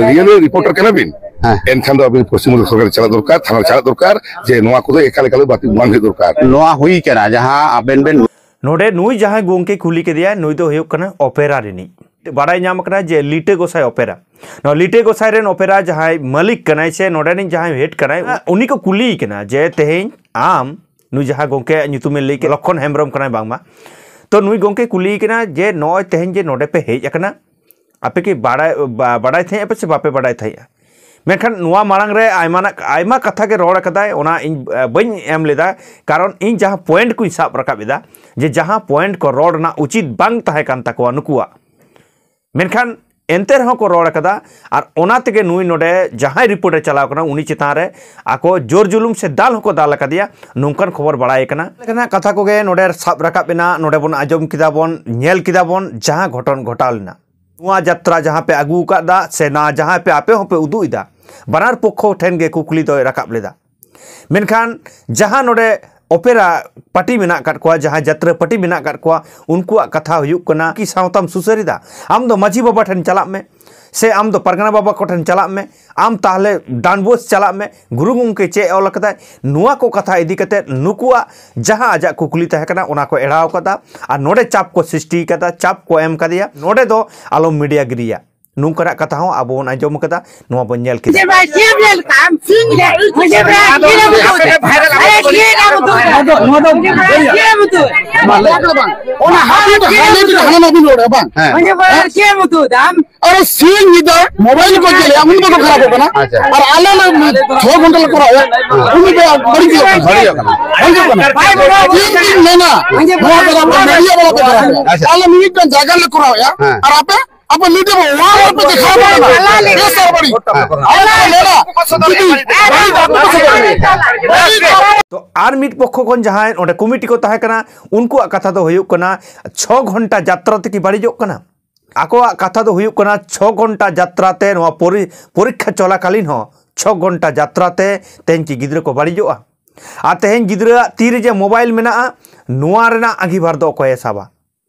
ᱨᱤᱭᱮᱞᱤ ᱨᱤᱯᱳᱨᱴᱟᱨ ᱠᱟᱱᱟ ᱵᱤᱱ, ᱦᱮᱸ᱾ ᱮᱱᱠᱷᱟᱱ ᱫᱚ ᱟᱹᱵᱤᱱ ᱯᱚᱥᱪᱤᱢ ᱵᱚᱝᱜᱚ ᱥᱚᱨᱠᱟᱨ ᱪᱟᱞᱟᱜ ᱫᱚᱨᱠᱟᱨ, ᱛᱷᱟᱱᱟ ᱪᱟᱞᱟᱜ ᱫᱚᱨᱠᱟᱨ ᱡᱮ ᱱᱚᱣᱟ ᱠᱚᱫᱚ ᱮᱠᱟᱞ, ᱮᱠᱟᱞ ᱵᱟᱹᱛᱤᱞ ᱵᱟᱝ ᱦᱩᱭᱩᱜ ᱫᱚᱨᱠᱟᱨ᱾ ᱱᱚᱣᱟ ᱦᱩᱭ ᱠᱟᱱᱟ ᱡᱟᱦᱟᱸ ᱟᱵᱮᱱ ᱵᱮᱱ ᱱᱚᱰᱮ ᱱᱩᱭ ᱡᱟᱦᱟᱸᱭ ᱜᱚᱝᱠᱮ ᱠᱩᱞᱤ ᱠᱮᱫᱮᱭᱟ, ᱱᱩᱭ ᱫᱚ ᱦᱩᱭᱩᱜ ᱠᱟᱱᱟ ᱚᱯᱮᱨᱟ ᱨᱤᱱᱤᱡ᱾ ᱵᱟᱲᱟᱭ ᱧᱟᱢ ᱟᱠᱟᱱᱟ ᱡᱮ ᱞᱤᱴᱟᱹ ᱜᱚᱸᱥᱟᱭ ᱚᱯᱮᱨᱟ, ᱱᱚᱣᱟ ᱞᱤᱴᱟᱹ ᱜᱚᱸᱥᱟᱭ ᱨᱮᱱ ᱚᱯᱮᱨᱟ ᱡᱟᱦᱟᱸᱭ ᱢᱟᱹᱞᱤᱠ ᱠᱟᱱᱟᱭ ᱥᱮ ᱱᱚᱰᱮ ᱨᱤᱱ ᱡᱟᱦᱟᱸᱭ ᱦᱮᱰ ᱠᱟᱱᱟᱭ, ᱩᱱᱤ ᱠᱚ ᱠᱩᱞᱤᱭᱮ ᱠᱟᱱᱟ ᱡᱮ, "ᱛᱮᱦᱮᱧ ᱟᱢ ᱱᱩᱭ ᱡᱟᱦᱟᱸ ᱜᱚᱝᱠᱮᱭᱟᱜ ᱧᱩᱛᱩᱢᱮ ᱞᱟᱹᱭ ᱠᱮᱫ, ᱞᱚᱠᱠᱷᱚᱱ ᱦᱮᱢᱵᱨᱚᱢ ᱠᱟᱱᱟᱭ ᱵᱟᱝᱢᱟ, ᱛᱚ ᱱᱩᱭ ᱜᱚᱝᱠᱮ ᱠᱩᱞᱤᱭᱮ ᱠᱟᱱᱟ ᱡᱮ, ᱱᱚᱜᱼᱚᱭ ᱛᱮᱦᱮᱧ ᱡᱮ ᱱᱚᱰᱮ ᱯᱮ ᱦᱮᱡ ᱟᱠᱟᱱᱟ, ᱟᱯᱮ ᱠᱤ ᱵᱟᱲᱟᱭ, ᱵᱟ-, ᱵᱟᱲᱟᱭ ᱛᱟᱦᱮᱸᱫ ᱟᱯᱮ ᱥᱮ ᱵᱟᱯᱮ ᱵᱟᱲᱟᱭ ᱛᱟᱦᱮᱸᱫᱼᱟ?" ᱢᱮᱱᱠᱷᱟᱱ ᱱᱚᱣᱟ ᱢᱟᱲᱟᱝ ᱨᱮ ᱟᱭᱢᱟ ᱱᱟᱜ, ᱟᱭᱢᱟ ᱠᱟᱛᱷᱟ ᱜᱮ ᱨᱚᱲ ᱟᱠᱟᱫᱟᱭ, ᱚᱱᱟ ᱤᱧ, ᱟ, ᱵᱟᱹᱧ ᱮᱢ ᱞᱮᱫᱟ, ᱠᱟᱨᱚᱱ ᱤᱧ ᱡᱟᱦᱟᱸ ᱯᱚᱭᱮᱱᱴ ᱠᱚᱧ ᱥᱟᱵ ᱨᱟᱠᱟᱵ ᱮᱫᱟ, ᱡᱮ ᱡᱟᱦᱟᱸ ᱯᱚᱭᱮᱱᱴ ᱠᱚ ᱨᱚᱲ ᱨᱮᱱᱟᱜ ᱩᱪᱤᱛ ᱵᱟᱝ ᱛᱟᱦᱮᱸ ᱠᱟᱱ ᱛᱟᱠᱚᱣᱟ ᱱᱩᱠᱩᱣᱟᱜ, ᱢᱮᱱᱠᱷᱟᱱ ᱮᱱᱛᱮ ᱨᱮᱦᱚᱸ ᱠᱚ ᱨᱚᱲ ᱟᱠᱟᱫᱟ᱾ ᱟᱨ ᱚᱱᱟ ᱛᱮᱜᱮ ᱱᱩᱭ ᱱᱚᱰᱮ ᱡᱟᱦᱟᱸᱭ ᱨᱤᱯᱳᱨᱴ ᱮ ᱪᱟᱞᱟᱣ ᱠᱟᱱᱟ, ᱩᱱᱤ ᱪᱮᱛᱟᱱ ᱨᱮ ᱟᱠᱚ ᱡᱳᱨ ᱡᱩᱞᱩᱢ ᱥᱮ ᱫᱟᱞ ᱦᱚᱸᱠᱚ ᱫᱟᱞ ᱟᱠᱟᱫᱮᱭᱟ, ᱱᱚᱝᱠᱟᱱ ᱠᱷᱚᱵᱚᱨ ᱵᱟᱲᱟᱭ ᱠᱟᱱᱟ᱾ ᱞᱮᱠᱟᱱᱟᱜ ᱠᱟᱛᱷᱟ ᱠᱚᱜᱮ ᱱᱚᱰᱮ ᱥᱟᱵ ᱨᱟᱠᱟᱵ ᱮᱱᱟ, ᱱᱚᱰᱮ ᱵᱚᱱ ᱟᱸᱡᱚᱢ ᱠᱮᱫᱟ ᱵᱚᱱ, ᱧᱮᱞ ᱠᱮᱫᱟ ᱵᱚᱱ ᱡᱟᱦᱟᱸ ᱜᱷᱚᱴᱚᱱ ᱜᱷᱚᱴᱟᱣ ᱞᱮᱱᱟ᱾ ᱱᱚᱣᱟ ᱡᱟᱛᱨᱟ ᱡᱟᱦᱟᱸ ᱯᱮ ᱟᱹᱜᱩ ᱟᱠᱟᱫᱟ ᱥᱮ ᱱᱟ ᱡᱟᱦᱟᱸ ᱯᱮ ᱟᱯᱮ ᱦᱚᱸᱯᱮ ᱩᱫᱩᱜ ᱮᱫᱟ, ᱵᱟᱱᱟᱨ ᱯᱚᱠᱠᱷᱚ ᱴᱷᱮᱱ ᱜᱮ ᱠᱩᱠᱞᱤ ᱫᱚᱭ ᱨᱟᱠᱟᱵ ᱞᱮᱫᱟ᱾ ᱢᱮᱱᱠᱷᱟᱱ ᱡᱟᱦᱟᱸ ᱱᱚᱰᱮ ᱚᱯᱮᱨᱟ ᱯᱟᱨᱴᱤ ᱢᱮᱱᱟᱜ ᱟᱠᱟᱫ ᱠᱚᱣᱟ, ᱡᱟᱦᱟᱸᱭ ᱡᱟᱛᱨᱟ ᱯᱟᱨᱴᱤ ᱢᱮᱱᱟᱜ ᱟᱠᱟᱫ ᱠᱚᱣᱟ, ᱩᱱᱠᱩᱣᱟᱜ ᱠᱟᱛᱷᱟ ᱦᱩᱭᱩᱜ ᱠᱟᱱᱟ, ᱠᱤ ᱥᱟᱶᱛᱟᱢ ᱥᱩᱥᱟᱹᱨ ᱮᱫᱟ? ᱟᱢ ᱫᱚ ᱢᱟᱹᱡᱷᱤ ᱵᱟᱵᱟ ᱴᱷᱮᱱ ᱪᱟᱞᱟᱜ ᱢᱮ, ᱥᱮ ᱟᱢ ᱫᱚ ᱯᱟᱨᱜᱟᱱᱟ ᱵᱟᱵᱟ ᱠᱚ ᱴᱷᱮᱱ ᱪᱟᱞᱟᱜ ᱢᱮ, ᱟᱢ ᱛᱟᱦᱞᱮ ᱰᱟᱱᱵᱳᱥ ᱪᱟᱞᱟᱜ ᱢᱮ, ᱜᱩᱨᱩ ᱜᱚᱢᱠᱮ ᱪᱮᱫ ᱮ ᱚᱞ ᱟᱠᱟᱫᱟᱭ, ᱱᱚᱣᱟ ᱠᱚ ᱠᱟᱛᱷᱟ ᱤᱫᱤ ᱠᱟᱛᱮ ᱱᱩᱠᱩᱣᱟᱜ ᱡᱟᱦᱟᱸ ᱟᱡᱟᱜ ᱠᱩᱠᱞᱤ ᱛᱟᱦᱮᱸ ᱠᱟᱱᱟ, ᱚᱱᱟ ᱠᱚ ᱮᱲᱟᱣ ᱠᱟᱫᱟ᱾ ᱟᱨ ᱱᱚᱰᱮ ᱪᱟᱯ ᱠᱚ ᱥᱨᱤᱥᱴᱤ ᱠᱟᱫᱟ, ᱪᱟᱯ ᱠᱚ ᱮᱢ ᱠᱟᱫᱮᱭᱟ, ᱱᱚᱰᱮ ᱫᱚ ᱟᱞᱚᱢ ᱢᱤᱰᱤᱭᱟ ᱜᱤᱨᱤᱭᱟ᱾ ᱱᱚᱝᱠᱟᱱᱟᱜ ᱠᱟᱛᱷᱟ ᱦᱚᱸ ᱟᱵᱚ ᱵᱚᱱ ᱟᱸᱡᱚᱢ ᱠᱟᱫᱟ, ᱱᱚᱣᱟ ᱵᱚᱱ ᱧᱮᱞ ᱠᱮᱫᱟ᱾ ᱢᱩᱡᱷᱮ ᱵᱷᱟᱭ ᱪᱮᱫ ᱮᱢ ᱧᱮᱞ ᱠᱟᱜᱼᱟ? ᱥᱤᱧ ᱜᱮ᱾ ᱢᱩᱡᱷᱮ ᱵᱷᱟᱭ ᱪᱮᱫ ᱮᱢ ᱩᱫᱩᱜ ᱮᱫᱟ? ᱟᱨᱮ ᱪᱮᱫ ᱮᱢ ᱩᱫᱩᱜ ᱮᱫᱟ? ᱱᱚᱣᱟ ᱫᱚ, ᱱᱚᱣᱟ ᱫᱚ ᱢᱩᱡᱷᱮ ᱵᱷᱟᱭ ᱪᱮᱫ ᱮᱢ ᱩᱫᱩᱜ ᱮᱫᱟ? ᱵᱟᱝ, ᱚᱱᱟ ᱦᱟᱱᱟ ᱫᱚ ᱦᱟᱱᱟ ᱫᱚ ᱦᱟᱱᱟ ᱢᱟ ᱵᱤᱱ ᱨᱚᱲᱟ, ᱵᱟᱝ? ᱦᱮᱸ᱾ ᱢᱩᱡᱷᱮ ᱵᱷᱟᱭ ᱪᱮᱫ ᱮᱢ ᱩᱫᱩᱜ ᱮᱫᱟ ᱟᱢ? ᱟᱨᱚ ᱥᱤᱧ ᱧᱤᱫᱟᱹ ᱢᱳᱵᱟᱭᱤᱞ ᱠᱚ ᱧᱮᱞᱮᱜᱼᱟ, ᱩᱱᱤ ᱵᱟᱠᱚ ᱠᱷᱟᱨᱟᱯᱚᱜ ᱠᱟᱱᱟ᱾ ᱟᱪᱪᱷᱟ᱾ ᱟᱨ ᱟᱞᱮ ᱞᱮ ᱪᱷᱚ ᱜᱷᱚᱱᱴᱟ ᱞᱮ ᱠᱚᱨᱟᱣᱮᱜᱼᱟ, ᱩᱱᱤ ᱫᱚ ᱵᱟᱹᱲᱤᱡᱚᱜ ᱠᱟᱱᱟ᱾ ᱵᱟᱹᱲᱤᱡᱚᱜ ᱠᱟᱱᱟ᱾ ᱵᱟᱹᱲᱤᱡᱚᱜ ᱠᱟᱱᱟ᱾ ᱵᱟᱭ ᱵᱟᱲᱟᱭᱟ᱾ ᱤᱧ ᱫᱩᱧ ᱢᱮᱱᱟ, ᱱᱚᱣᱟ ᱫᱚ ᱟᱯᱮ ᱢᱤᱰᱤᱭᱟ ᱵᱟᱞᱟ ᱯᱮ ᱠᱷᱟᱨᱟᱯᱚᱜᱼᱟ᱾ ᱟᱪᱪᱷᱟ᱾ ᱟᱞᱮ ᱢᱤᱢᱤᱫᱴᱟᱝ ᱡᱟᱭᱜᱟ ᱨᱮᱞᱮ ᱠᱚᱨᱟᱣᱮᱜᱼᱟ, ᱦᱮᱸ᱾ ᱟᱨ ᱟᱯᱮ, ᱟᱯᱮ ᱢᱤᱰᱤᱭᱟ ᱵᱟᱞᱟ ᱚᱱᱟ ᱨᱮ ᱯᱮ ᱠᱷᱟᱨᱟᱯᱚᱜ ᱠᱟᱱᱟ᱾ ᱵᱮᱥ ᱟᱨ ᱵᱟᱹᱲᱤᱡ᱾ ᱦᱮᱸ᱾ ᱟᱞᱮ ᱞᱮ ᱢᱮᱱᱟ, ᱡᱩᱫᱤ ᱵᱟᱹᱲᱤᱡ ᱫᱚ ᱟᱯᱮ ᱯᱮ ᱥᱮᱫ ᱨᱮ᱾ ᱛᱚ ᱟᱨ ᱢᱤᱫ ᱯᱚᱠᱷᱚ ᱠᱷᱚᱱ ᱡᱟᱦᱟᱸᱭ ᱚᱸᱰᱮ ᱠᱚᱢᱤᱴᱤ ᱠᱚ ᱛᱟᱦᱮᱸ ᱠᱟᱱᱟ, ᱩᱱᱠᱩᱣᱟᱜ ᱠᱟᱛᱷᱟ ᱫᱚ ᱦᱩᱭᱩᱜ ᱠᱟᱱᱟ, ᱪᱷᱚ ᱜᱷᱚᱱᱴᱟ ᱡᱟᱛᱨᱟ ᱛᱮᱠᱤ ᱵᱟᱹᱲᱤᱡᱚᱜ ᱠᱟᱱᱟ? ᱟᱠᱚᱣᱟᱜ ᱠᱟᱛᱷᱟ ᱫᱚ ᱦᱩᱭᱩᱜ ᱠᱟᱱᱟ, ᱪᱷᱚ ᱜᱷᱚᱱᱴᱟ ᱡᱟᱛᱨᱟ ᱛᱮ ᱱᱚᱣᱟ ᱯᱚᱨᱤ-, ᱯᱚᱨᱤᱠᱠᱷᱟ ᱪᱚᱞᱟᱠᱟᱞᱤᱱ ᱦᱚᱸ ᱪᱷᱚ ᱜᱷᱚᱱᱴᱟ ᱡᱟᱛᱨᱟ ᱛᱮ ᱛᱮᱦᱮᱧ ᱠᱤ ᱜᱤᱫᱽᱨᱟᱹ ᱠᱚ ᱵᱟᱹᱲᱤᱡᱚᱜᱼᱟ? ᱟᱨ ᱛᱮᱦᱮᱧ ᱜᱤᱫᱽᱨᱟᱹᱣᱟᱜ ᱛᱤ ᱨᱮ ᱡᱮ ᱢᱳᱵᱟᱭᱤᱞ ᱢᱮᱱᱟᱜᱼᱟ, ᱱᱚᱣᱟ ᱨᱮᱱᱟᱜ ᱟᱸᱜᱤᱵᱷᱟᱨ ᱫᱚ ᱚᱠᱚᱭᱮ ᱥᱟᱵᱟ?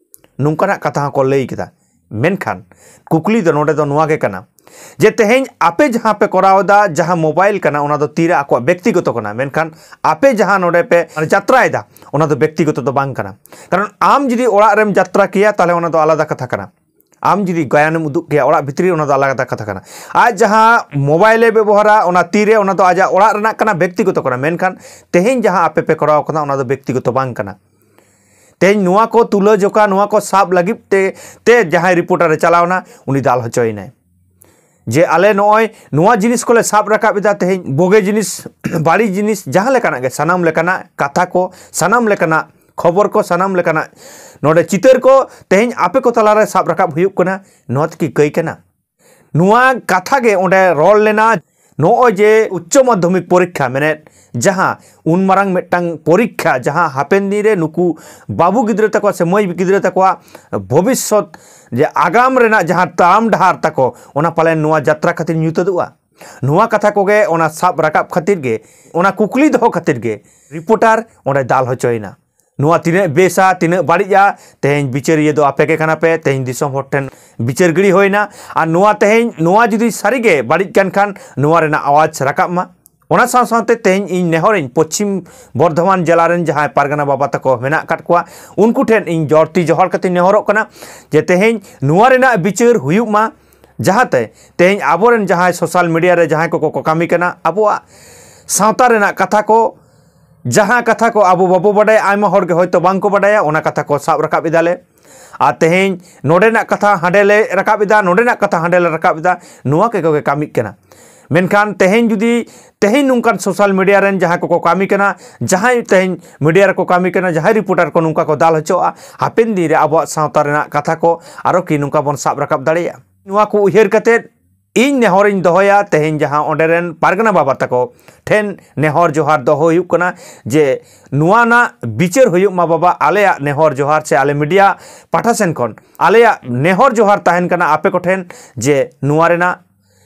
ᱱᱚᱝᱠᱟᱱᱟᱜ ᱠᱟᱛᱷᱟ ᱦᱚᱸᱠᱚ ᱞᱟᱹᱭ ᱠᱮᱫᱟ᱾ ᱢᱮᱱᱠᱷᱟᱱ ᱠᱩᱠᱞᱤ ᱫᱚ ᱱᱚᱰᱮ ᱫᱚ ᱱᱚᱣᱟ ᱜᱮ ᱠᱟᱱᱟ, ᱡᱮ ᱛᱮᱦᱮᱧ ᱟᱯᱮ ᱡᱟᱦᱟᱸ ᱯᱮ ᱠᱚᱨᱟᱣ ᱮᱫᱟ, ᱡᱟᱦᱟᱸ ᱢᱳᱵᱟᱭᱤᱞ ᱠᱟᱱᱟ, ᱚᱱᱟ ᱫᱚ ᱛᱤᱨᱮ ᱟᱠᱚᱣᱟᱜ ᱵᱮᱠᱛᱤᱜᱚᱛᱚ ᱠᱟᱱᱟ, ᱢᱮᱱᱠᱷᱟᱱ ᱟᱯᱮ ᱡᱟᱦᱟᱸ ᱱᱚᱰᱮ ᱯᱮ ᱡᱟᱛᱨᱟᱭᱮᱫᱟ, ᱚᱱᱟ ᱫᱚ ᱵᱮᱠᱛᱤᱜᱚᱛᱚ ᱫᱚ ᱵᱟᱝ ᱠᱟᱱᱟ᱾ ᱠᱟᱨᱚᱱ ᱟᱢ ᱡᱩᱫᱤ ᱚᱲᱟᱜ ᱨᱮᱢ ᱡᱟᱛᱨᱟ ᱠᱮᱭᱟ, ᱛᱟᱦᱚᱞᱮ ᱚᱱᱟ ᱫᱚ ᱟᱞᱟᱫᱟ ᱠᱟᱛᱷᱟ ᱠᱟᱱᱟ᱾ ᱟᱢ ᱡᱩᱫᱤ ᱜᱟᱭᱟᱱᱮᱢ ᱩᱫᱩᱜ ᱠᱮᱭᱟ ᱚᱲᱟᱜ ᱵᱷᱤᱛᱨᱤ ᱨᱮ, ᱚᱱᱟ ᱫᱚ ᱟᱞᱟᱫᱟ ᱠᱟᱛᱷᱟ ᱠᱟᱱᱟ᱾ ᱟᱡ ᱡᱟᱦᱟᱸ ᱢᱳᱵᱟᱭᱤᱞᱮ ᱵᱮᱵᱚᱦᱟᱨᱟ, ᱚᱱᱟ ᱛᱤᱨᱮ, ᱚᱱᱟ ᱫᱚ ᱟᱡᱟᱜ ᱚᱲᱟᱜ ᱨᱮᱱᱟᱜ ᱠᱟᱱᱟ, ᱵᱮᱠᱛᱤᱜᱚᱛᱚ ᱠᱟᱱᱟ᱾ ᱢᱮᱱᱠᱷᱟᱱ ᱛᱮᱦᱮᱧ ᱡᱟᱦᱟᱸ ᱟᱯᱮ ᱯᱮ ᱠᱚᱨᱟᱣ ᱠᱟᱫᱟ, ᱚᱱᱟ ᱫᱚ ᱵᱮᱠᱛᱤᱜᱚᱛᱚ ᱵᱟᱝ ᱠᱟᱱᱟ᱾ ᱛᱮᱦᱮᱧ ᱱᱚᱣᱟ ᱠᱚ ᱛᱩᱞᱟᱹᱡᱚᱠᱷᱟ, ᱱᱚᱣᱟ ᱠᱚ ᱥᱟᱵ ᱞᱟᱹᱜᱤᱫ ᱛᱮ, ᱛᱮ ᱡᱟᱦᱟᱸᱭ ᱨᱤᱯᱳᱨᱴᱟᱨᱮ ᱪᱟᱞᱟᱣᱱᱟ, ᱩᱱᱤ ᱫᱟᱞ ᱦᱚᱪᱚᱭᱮᱱᱟᱭ᱾ ᱡᱮ ᱟᱞᱮ ᱱᱚᱜᱼᱚᱭ ᱱᱚᱣᱟ ᱡᱤᱱᱤᱥ ᱠᱚᱞᱮ ᱥᱟᱵ ᱨᱟᱠᱟᱵ ᱮᱫᱟ, ᱛᱮᱦᱮᱧ ᱵᱩᱜᱤ ᱡᱤᱱᱤᱥ, ᱵᱟᱹᱲᱤᱡ ᱡᱤᱱᱤᱥ, ᱡᱟᱦᱟᱸ ᱞᱮᱠᱟᱱᱟᱜ ᱜᱮ, ᱥᱟᱱᱟᱢ ᱞᱮᱠᱟᱱᱟᱜ ᱠᱟᱛᱷᱟ ᱠᱚ, ᱥᱟᱱᱟᱢ ᱞᱮᱠᱟᱱᱟᱜ ᱠᱷᱚᱵᱚᱨ ᱠᱚ, ᱥᱟᱱᱟᱢ ᱞᱮᱠᱟᱱᱟᱜ ᱱᱚᱰᱮ ᱪᱤᱛᱟᱹᱨ ᱠᱚ ᱛᱮᱦᱮᱧ ᱟᱯᱮ ᱠᱚ ᱛᱟᱞᱟᱨᱮ ᱥᱟᱵ ᱨᱟᱠᱟᱵ ᱦᱩᱭᱩᱜ ᱠᱟᱱᱟ᱾ ᱱᱚᱣᱟ ᱛᱮᱠᱤ ᱠᱟᱹᱭ ᱠᱟᱱᱟ? ᱱᱚᱣᱟ ᱠᱟᱛᱷᱟ ᱜᱮ ᱚᱸᱰᱮ ᱨᱚᱲ ᱞᱮᱱᱟ᱾ ᱱᱚᱜᱼᱚᱭ ᱡᱮ ᱩᱪᱪᱚ ᱢᱟᱫᱽᱫᱷᱚᱢᱤᱠ ᱯᱚᱨᱤᱠᱠᱷᱟ ᱢᱮᱱᱮᱫ, ᱡᱟᱦᱟᱸ ᱩᱱ ᱢᱟᱨᱟᱝ ᱢᱤᱫᱴᱟᱝ ᱯᱚᱨᱤᱠᱠᱷᱟ, ᱡᱟᱦᱟᱸ ᱦᱟᱯᱮᱱ ᱫᱤᱱ ᱨᱮ ᱱᱩᱠᱩ ᱵᱟᱹᱵᱩ ᱜᱤᱫᱽᱨᱟᱹ ᱛᱟᱠᱚᱣᱟ ᱥᱮ ᱢᱟᱹᱭ ᱜᱤᱫᱽᱨᱟᱹ ᱛᱟᱠᱚᱣᱟᱜ ᱵᱷᱚᱵᱤᱥᱥᱚᱛ, ᱡᱮ ᱟᱜᱟᱢ ᱨᱮᱱᱟᱜ ᱡᱟᱦᱟᱸ ᱛᱟᱲᱟᱢ ᱰᱟᱦᱟᱨ ᱛᱟᱠᱚ, ᱚᱱᱟ ᱯᱟᱞᱮᱱ ᱱᱚᱣᱟ ᱡᱟᱛᱨᱟ ᱠᱷᱟᱹᱛᱤᱨ ᱧᱩᱛᱟᱹᱛᱚᱜᱼᱟ᱾ ᱱᱚᱣᱟ ᱠᱟᱛᱷᱟ ᱠᱚᱜᱮ ᱚᱱᱟ ᱥᱟᱵ ᱨᱟᱠᱟᱵ ᱠᱷᱟᱹᱛᱤᱨ ᱜᱮ, ᱚᱱᱟ ᱠᱩᱠᱞᱤ ᱫᱚᱦᱚ ᱠᱷᱟᱹᱛᱤᱨ ᱜᱮ ᱨᱤᱯᱳᱨᱴᱟᱨ ᱚᱸᱰᱮ ᱫᱟᱞ ᱦᱚᱪᱚᱭᱮᱱᱟ᱾ ᱱᱚᱣᱟ ᱛᱤᱱᱟᱹᱜ ᱵᱮᱥᱟ, ᱛᱤᱱᱟᱹᱜ ᱵᱟᱹᱲᱤᱡᱼᱟ, ᱛᱮᱦᱮᱧ ᱵᱤᱪᱟᱹᱨᱤᱭᱟᱹ ᱫᱚ ᱟᱯᱮ ᱜᱮ ᱠᱟᱱᱟ ᱯᱮ, ᱛᱮᱦᱮᱧ ᱫᱤᱥᱚᱢ ᱦᱚᱲ ᱴᱷᱮᱱ ᱵᱤᱪᱟᱹᱨ ᱜᱤᱲᱤ ᱦᱩᱭᱱᱟ᱾ ᱟᱨ ᱱᱚᱣᱟ ᱛᱮᱦᱮᱧ, ᱱᱚᱣᱟ ᱡᱩᱫᱤ ᱥᱟᱹᱨᱤᱜᱮ ᱵᱟᱹᱲᱤᱡ ᱠᱟᱱ ᱠᱷᱟᱱ, ᱱᱚᱣᱟ ᱨᱮᱱᱟᱜ ᱟᱣᱟᱡᱽ ᱨᱟᱠᱟᱵ ᱢᱟ᱾ ᱚᱱᱟ ᱥᱟᱶ ᱥᱟᱶᱛᱮ ᱛᱮᱦᱮᱧ ᱤᱧ ᱱᱮᱦᱚᱨᱤᱧ ᱯᱚᱪᱷᱤᱢ ᱵᱚᱨᱫᱷᱚᱢᱟᱱ ᱡᱮᱞᱟ ᱨᱮᱱ ᱡᱟᱦᱟᱸᱭ ᱯᱟᱨᱜᱟᱱᱟ ᱵᱟᱵᱟ ᱛᱟᱠᱚ ᱢᱮᱱᱟᱜ ᱟᱠᱟᱫ ᱠᱚᱣᱟ, ᱩᱱᱠᱩ ᱴᱷᱮᱱ ᱤᱧ ᱡᱚᱨᱛᱤ ᱡᱚᱦᱟᱨ ᱠᱟᱛᱮᱧ ᱱᱮᱦᱚᱨᱚᱜ ᱠᱟᱱᱟ ᱡᱮ ᱛᱮᱦᱮᱧ ᱱᱚᱣᱟ ᱨᱮᱱᱟᱜ ᱵᱤᱪᱟᱹᱨ ᱦᱩᱭᱩᱜ ᱢᱟ, ᱡᱟᱦᱟᱸᱛᱮ ᱛᱮᱦᱮᱧ ᱟᱵᱚᱨᱮᱱ ᱡᱟᱦᱟᱸᱭ ᱥᱳᱥᱟᱞ ᱢᱤᱰᱤᱭᱟ ᱨᱮ ᱡᱟᱦᱟᱸᱭ ᱠᱚᱠᱚ ᱠᱚ ᱠᱟᱹᱢᱤ ᱠᱟᱱᱟ, ᱟᱵᱚᱣᱟᱜ ᱥᱟᱶᱛᱟ ᱨᱮᱱᱟᱜ ᱠᱟᱛᱷᱟ ᱠᱚ, ᱡᱟᱦᱟᱸ ᱠᱟᱛᱷᱟ ᱠᱚ ᱟᱵᱚ ᱵᱟᱵᱚ ᱵᱟᱰᱟᱭᱟ, ᱟᱭᱢᱟ ᱦᱚᱲ ᱜᱮ ᱦᱚᱭᱛᱳ ᱵᱟᱝ ᱠᱚ ᱵᱟᱰᱟᱭᱟ, ᱚᱱᱟ ᱠᱟᱛᱷᱟ ᱠᱚ ᱥᱟᱵ ᱨᱟᱠᱟᱵ ᱮᱫᱟᱞᱮ᱾ ᱟᱨ ᱛᱮᱦᱮᱧ ᱱᱚᱰᱮᱱᱟᱜ ᱠᱟᱛᱷᱟ ᱦᱟᱸᱰᱮ ᱞᱮ ᱨᱟᱠᱟᱵ ᱮᱫᱟ, ᱱᱚᱰᱮᱱᱟᱜ ᱠᱟᱛᱷᱟ ᱦᱟᱸᱰᱮ ᱞᱮ ᱨᱟᱠᱟᱵ ᱮᱫᱟ, ᱱᱚᱣᱟ ᱠᱚ ᱠᱚᱜᱮ ᱠᱟᱹᱢᱤᱜ ᱠᱟᱱᱟ᱾ ᱢᱮᱱᱠᱷᱟᱱ ᱛᱮᱦᱮᱧ ᱡᱩᱫᱤ ᱛᱮᱦᱮᱧ ᱱᱚᱝᱠᱟᱱ ᱥᱳᱥᱟᱞ ᱢᱤᱰᱤᱭᱟ ᱨᱮᱱ ᱡᱟᱦᱟᱸᱭ ᱠᱚᱠᱚ ᱠᱟᱹᱢᱤ ᱠᱟᱱᱟ, ᱡᱟᱦᱟᱸᱭ ᱛᱮᱦᱮᱧ ᱢᱤᱰᱤᱭᱟ ᱨᱮᱠᱚ ᱠᱟᱹᱢᱤ ᱠᱟᱱᱟ, ᱡᱟᱦᱟᱸᱭ ᱨᱤᱯᱳᱨᱴᱟᱨ ᱠᱚ ᱱᱚᱝᱠᱟ ᱠᱚ ᱫᱟᱞ ᱦᱚᱪᱚᱜᱼᱟ, ᱦᱟᱯᱮᱱ ᱫᱤᱱ ᱨᱮ ᱟᱵᱚᱣᱟᱜ ᱥᱟᱶᱛᱟ ᱨᱮᱱᱟᱜ ᱠᱟᱛᱷᱟ ᱠᱚ ᱟᱨᱚ ᱠᱤ ᱱᱚᱝᱠᱟ ᱵᱚᱱ ᱥᱟᱵ ᱨᱟᱠᱟᱵ ᱫᱟᱲᱮᱭᱟᱜᱼᱟ? ᱱᱚᱣᱟ ᱠᱚ ᱩᱭᱦᱟᱹᱨ ᱠᱟᱛᱮᱫ ᱤᱧ ᱱᱮᱦᱚᱨᱤᱧ ᱫᱚᱦᱚᱭᱟ, ᱛᱮᱦᱮᱧ ᱡᱟᱦᱟᱸ ᱚᱸᱰᱮ ᱨᱮᱱ ᱯᱟᱨᱜᱟᱱᱟ ᱵᱟᱵᱟ ᱛᱟᱠᱚ ᱴᱷᱮᱱ ᱱᱮᱦᱚᱨ ᱡᱚᱦᱟᱨ ᱫᱚᱦᱚ ᱦᱩᱭᱩᱜ ᱠᱟᱱᱟ ᱡᱮ ᱱᱚᱣᱟ ᱨᱮᱱᱟᱜ ᱵᱤᱪᱟᱹᱨ ᱦᱩᱭᱩᱜ ᱢᱟ ᱵᱟᱵᱟ, ᱟᱞᱮᱭᱟᱜ ᱱᱮᱦᱚᱨ ᱡᱚᱦᱟᱨ ᱥᱮ ᱟᱞᱮ ᱢᱤᱰᱤᱭᱟ ᱯᱟᱦᱴᱟ ᱥᱮᱱ ᱠᱷᱚᱱ ᱟᱞᱮᱭᱟᱜ ᱱᱮᱦᱚᱨ ᱡᱚᱦᱟᱨ ᱛᱟᱦᱮᱱ ᱠᱟᱱᱟ ᱟᱯᱮ ᱠᱚᱴᱷᱮᱱ ᱡᱮ ᱱᱚᱣᱟ ᱨᱮᱱᱟᱜ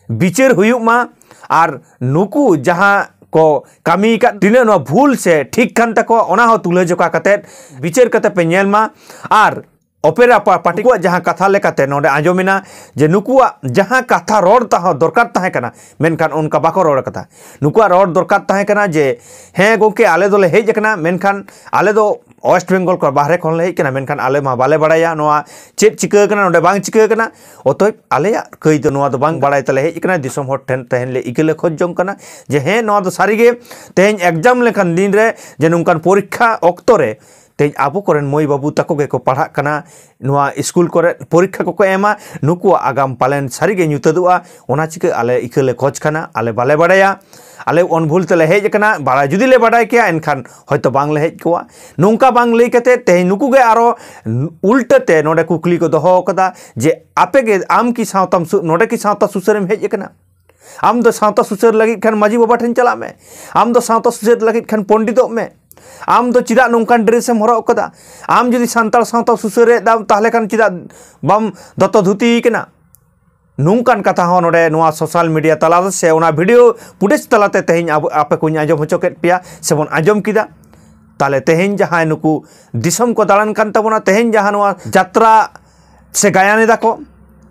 ᱵᱤᱪᱟᱹᱨ ᱦᱩᱭᱩᱜ ᱢᱟ᱾ ᱟᱨ ᱱᱩᱠᱩ ᱡᱟᱦᱟᱸ ᱠᱚ ᱠᱟᱹᱢᱤ ᱟᱠᱟᱫ, ᱛᱤᱱᱟᱹᱜ ᱱᱚᱣᱟ ᱵᱷᱩᱞ ᱥᱮ ᱴᱷᱤᱠ ᱠᱟᱱ ᱛᱟᱠᱚᱣᱟ, ᱚᱱᱟ ᱦᱚᱸ ᱛᱩᱞᱟᱹᱡᱚᱠᱷᱟ ᱠᱟᱛᱮᱫ ᱵᱤᱪᱟᱹᱨ ᱠᱟᱛᱮ ᱯᱮ ᱧᱮᱞ ᱢᱟ᱾ ᱟᱨ ᱚᱯᱮᱨᱟ ᱯᱟ-, ᱯᱟᱨᱴᱤ ᱠᱚᱣᱟᱜ ᱡᱟᱦᱟᱸ ᱠᱟᱛᱷᱟ ᱞᱮᱠᱟᱛᱮ ᱱᱚᱰᱮ ᱟᱸᱡᱚᱢᱮᱱᱟ ᱡᱮ ᱱᱩᱠᱩᱣᱟᱜ ᱡᱟᱦᱟᱸ ᱠᱟᱛᱷᱟ ᱨᱚᱲ ᱛᱟᱦᱮᱸ ᱫᱚᱨᱠᱟᱨ ᱛᱟᱦᱮᱸ ᱠᱟᱱᱟ, ᱢᱮᱱᱠᱷᱟᱱ ᱚᱱᱠᱟ ᱵᱟᱠᱚ ᱨᱚᱲ ᱠᱟᱫᱟ᱾ ᱱᱩᱠᱩᱣᱟᱜ ᱨᱚᱲ ᱫᱚᱨᱠᱟᱨ ᱛᱟᱦᱮᱸ ᱠᱟᱱᱟ ᱡᱮ, "ᱦᱮᱸ ᱜᱚᱢᱠᱮ, ᱟᱞᱮ ᱫᱚᱞᱮ ᱦᱮᱡ ᱟᱠᱟᱱᱟ, ᱢᱮᱱᱠᱷᱟᱱ ᱟᱞᱮ ᱫᱚ ᱳᱭᱮᱥᱴ ᱵᱮᱝᱜᱚᱞ ᱠᱷᱚᱱ, ᱵᱟᱦᱨᱮ ᱠᱷᱚᱱ ᱞᱮ ᱦᱮᱡ ᱟᱠᱟᱱᱟ, ᱢᱮᱱᱠᱷᱟᱱ ᱟᱞᱮ ᱢᱟ ᱵᱟᱞᱮ ᱵᱟᱲᱟᱭᱟ ᱱᱚᱣᱟ ᱪᱮᱫ ᱪᱤᱠᱟᱹ ᱟᱠᱟᱱᱟ, ᱱᱚᱰᱮ ᱵᱟᱝ ᱪᱤᱠᱟᱹ ᱟᱠᱟᱱᱟ᱾ ᱚᱛᱚᱮᱵ ᱟᱞᱮᱭᱟᱜ ᱠᱟᱹᱭ ᱫᱚ ᱱᱚᱣᱟ ᱫᱚ ᱵᱟᱝ ᱵᱟᱲᱟᱭ ᱛᱟᱞᱮ ᱦᱮᱡ ᱟᱠᱟᱱᱟ, ᱫᱤᱥᱚᱢ ᱦᱚᱲ ᱴᱷᱮᱱ ᱛᱮᱦᱮᱧ ᱞᱮ ᱤᱠᱟᱹ ᱞᱮ ᱠᱷᱚᱡᱽ ᱡᱚᱝ ᱠᱟᱱᱟ ᱡᱮ ᱦᱮᱸ, ᱱᱚᱣᱟ ᱫᱚ ᱥᱟᱹᱨᱤᱜᱮ ᱛᱮᱦᱮᱧ ᱮᱠᱡᱟᱢ ᱞᱮᱠᱟᱱ ᱫᱤᱱ ᱨᱮ ᱡᱮ ᱱᱚᱝᱠᱟᱱ ᱯᱚᱨᱤᱠᱠᱷᱟ ᱚᱠᱛᱚ ᱨᱮ ᱛᱮᱦᱮᱧ ᱟᱵᱚ ᱠᱚᱨᱮᱱ ᱢᱟᱹᱭ ᱵᱟᱹᱵᱩ ᱛᱟᱠᱚ ᱜᱮᱠᱚ ᱯᱟᱲᱦᱟᱜ ᱠᱟᱱᱟ, ᱱᱚᱣᱟ ᱥᱠᱩᱞ ᱠᱚᱨᱮ ᱯᱚᱨᱤᱠᱠᱷᱟ ᱠᱚᱠᱚ ᱮᱢᱟ, ᱱᱩᱠᱩᱣᱟᱜ ᱟᱜᱟᱢ ᱯᱟᱞᱮᱱ ᱥᱟᱹᱨᱤᱜᱮ ᱧᱩᱛᱟᱹᱫᱚᱜᱼᱟ᱾ ᱚᱱᱟ ᱪᱤᱠᱟᱹ ᱟᱞᱮ ᱤᱠᱟᱹ ᱞᱮ ᱠᱷᱚᱡᱽ ᱠᱟᱱᱟ, ᱟᱞᱮ ᱵᱟᱞᱮ ᱵᱟᱲᱟᱭᱟ, ᱟᱞᱮ ᱚᱱᱵᱷᱩᱞ ᱛᱮᱞᱮ ᱦᱮᱡ ᱟᱠᱟᱱᱟ, ᱵᱟᱲᱟᱭ ᱡᱩᱫᱤ ᱞᱮ ᱵᱟᱰᱟᱭ ᱠᱮᱭᱟ ᱮᱱᱠᱷᱟᱱ ᱦᱚᱭᱛᱚ ᱵᱟᱝ ᱞᱮ ᱦᱮᱡ ᱠᱚᱜᱼᱟ᱾ ᱱᱚᱝᱠᱟ ᱵᱟᱝ ᱞᱟᱹᱭ ᱠᱟᱛᱮ ᱛᱮᱦᱮᱧ ᱱᱩᱠᱩ ᱜᱮ ᱟᱨᱚ ᱩᱞᱴᱟᱹ ᱛᱮ ᱱᱚᱰᱮ ᱠᱩᱠᱞᱤ ᱠᱚ ᱫᱚᱦᱚ ᱟᱠᱟᱫᱟ ᱡᱮ ᱟᱯᱮ ᱜᱮ, ᱟᱢ ᱠᱤ ᱥᱟᱶᱛᱟᱢ ᱥᱩ-, ᱱᱚᱰᱮ ᱠᱤ ᱥᱟᱶᱛᱟ ᱥᱩᱥᱟᱹᱨᱮᱢ ᱦᱮᱡ ᱟᱠᱟᱱᱟ? ᱟᱢ ᱫᱚ ᱥᱟᱶᱛᱟ ᱥᱩᱥᱟᱹᱨ ᱞᱟᱹᱜᱤᱫ ᱠᱷᱟᱱ ᱢᱟᱹᱡᱷᱤ ᱵᱟᱵᱟ ᱴᱷᱮᱱ ᱪᱟᱞᱟᱜ ᱢᱮ, ᱟᱢ ᱫᱚ ᱥᱟᱶᱛᱟ ᱥᱩᱥᱟᱹᱨ ᱞᱟᱹᱜᱤᱫ ᱠᱷᱟᱱ ᱯᱚᱱᱰᱤᱛᱚᱜ ᱢᱮ, ᱟᱢ ᱫᱚ ᱪᱮᱫᱟᱜ ᱱᱚᱝᱠᱟᱱ ᱰᱨᱮᱥ ᱮᱢ ᱦᱚᱨᱚᱜ ᱠᱟᱫᱟ? ᱟᱢ ᱡᱩᱫᱤ ᱥᱟᱱᱛᱟᱲ ᱥᱟᱶᱛᱟ ᱥᱩᱥᱟᱹᱨᱮᱫ ᱫᱟᱢ, ᱛᱟᱦᱚᱞᱮ ᱠᱷᱟᱱ ᱪᱮᱫᱟᱜ ᱵᱟᱢ ᱫᱚᱛᱚ ᱫᱷᱩᱛᱤ ᱠᱟᱱᱟ? ᱱᱚᱝᱠᱟᱱ ᱠᱟᱛᱷᱟ ᱦᱚᱸ ᱱᱚᱰᱮ ᱱᱚᱣᱟ social media ᱛᱟᱞᱟ ᱥᱮ ᱚᱱᱟ video footage ᱛᱟᱞᱟᱛᱮ ᱛᱮᱦᱮᱧ ᱟᱵᱚ, ᱟᱯᱮ ᱠᱚᱧ ᱟᱸᱡᱚᱢ ᱦᱚᱪᱚ ᱠᱮᱫ ᱯᱮᱭᱟ ᱥᱮᱵᱚᱱ ᱟᱸᱡᱚᱢ ᱠᱮᱫᱟ᱾ ᱛᱟᱦᱞᱮ ᱛᱮᱦᱮᱧ ᱡᱟᱦᱟᱸᱭ ᱱᱩᱠᱩ ᱫᱤᱥᱚᱢ ᱠᱚ ᱫᱟᱬᱟᱱ ᱠᱟᱱ ᱛᱟᱵᱚᱱᱟ, ᱛᱮᱦᱮᱧ ᱡᱟᱦᱟᱸ ᱱᱚᱣᱟ ᱡᱟᱛᱨᱟ ᱥᱮ ᱜᱟᱭᱟᱱ ᱮᱫᱟ ᱠᱚ,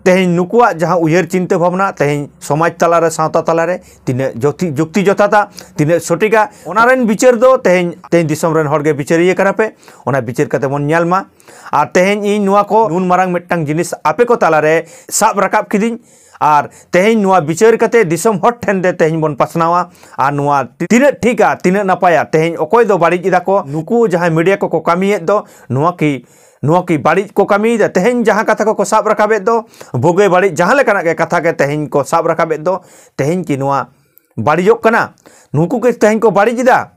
ᱛᱮᱦᱮᱧ ᱱᱩᱠᱩᱣᱟᱜ ᱡᱟᱦᱟᱸ ᱩᱭᱦᱟᱹᱨ ᱪᱤᱱᱛᱟᱹ ᱵᱷᱟᱵᱽᱱᱟ, ᱛᱮᱦᱮᱧ ᱥᱚᱢᱟᱡᱽ ᱛᱟᱞᱟᱨᱮ, ᱥᱟᱶᱛᱟ ᱛᱟᱞᱟᱨᱮ ᱛᱤᱱᱟᱹᱜ ᱡᱚᱛᱤ-, ᱡᱩᱠᱛᱤ ᱡᱚᱛᱷᱟᱛᱟ, ᱛᱤᱱᱟᱹᱜ ᱥᱚᱴᱷᱤᱠᱟ, ᱚᱱᱟ ᱨᱮᱱ ᱵᱤᱪᱟᱹᱨ ᱫᱚ ᱛᱮᱦᱮᱧ, ᱛᱮᱦᱮᱧ ᱫᱤᱥᱚᱢ ᱨᱮᱱ ᱦᱚᱲᱜᱮ ᱵᱤᱪᱟᱹᱨᱤᱭᱟᱹ ᱠᱟᱱᱟ ᱯᱮ᱾ ᱚᱱᱟ ᱵᱤᱪᱟᱹᱨ ᱠᱟᱛᱮ ᱵᱚᱱ ᱧᱮᱞ ᱢᱟ᱾ ᱟᱨ ᱛᱮᱦᱮᱧ ᱤᱧ ᱱᱚᱣᱟ ᱠᱚ ᱱᱩᱱ ᱢᱟᱨᱟᱝ ᱢᱤᱫᱴᱟᱝ ᱡᱤᱱᱤᱥ ᱟᱯᱮ ᱠᱚ ᱛᱟᱞᱟᱨᱮ ᱥᱟᱵ ᱨᱟᱠᱟᱵ ᱠᱤᱫᱤᱧ, ᱟᱨ ᱛᱮᱦᱮᱧ ᱱᱚᱣᱟ ᱵᱤᱪᱟᱹᱨ ᱠᱟᱛᱮ ᱫᱤᱥᱚᱢ ᱦᱚᱲ ᱴᱷᱮᱱ ᱛᱮ ᱛᱮᱦᱮᱧ ᱵᱚᱱ ᱯᱟᱥᱱᱟᱣᱟ᱾ ᱟᱨ ᱱᱚᱣᱟ ᱛᱤᱱᱟᱹᱜ ᱴᱷᱤᱠᱟ, ᱛᱤᱱᱟᱹᱜ ᱱᱟᱯᱟᱭᱟ, ᱛᱮᱦᱮᱧ ᱚᱠᱚᱭ ᱫᱚ ᱵᱟᱹᱲᱤᱡ ᱮᱫᱟ ᱠᱚ, ᱱᱩᱠᱩ ᱡᱟᱦᱟᱸᱭ media ᱠᱚᱠᱚ ᱠᱟᱹᱢᱤᱭᱮᱫ ᱫᱚ, ᱱᱚᱣᱟ ᱠᱤ, ᱱᱚᱣᱟ ᱠᱤ ᱵᱟᱹᱲᱤᱡ ᱠᱚ ᱠᱟᱹᱢᱤᱭᱮᱫᱟ? ᱛᱮᱦᱮᱧ ᱡᱟᱦᱟᱸ ᱠᱟᱛᱷᱟ ᱠᱚᱠᱚ ᱥᱟᱵ ᱨᱟᱠᱟᱵᱮᱫ ᱫᱚ, ᱵᱩᱜᱤ ᱵᱟᱹᱲᱤᱡ ᱡᱟᱦᱟᱸ ᱞᱮᱠᱟᱱᱟᱜ ᱜᱮ ᱠᱟᱛᱷᱟ ᱜᱮ ᱛᱮᱦᱮᱧ ᱠᱚ ᱥᱟᱵ ᱨᱟᱠᱟᱵᱮᱫ ᱫᱚ, ᱛᱮᱦᱮᱧ ᱠᱤ ᱱᱚᱣᱟ ᱵᱟᱹᱲᱤᱡᱚᱜ ᱠᱟᱱᱟ? ᱱᱩᱠᱩ ᱜᱮ ᱛᱮᱦᱮᱧ ᱠᱚ ᱵᱟᱹᱲᱤᱡ ᱮᱫᱟ?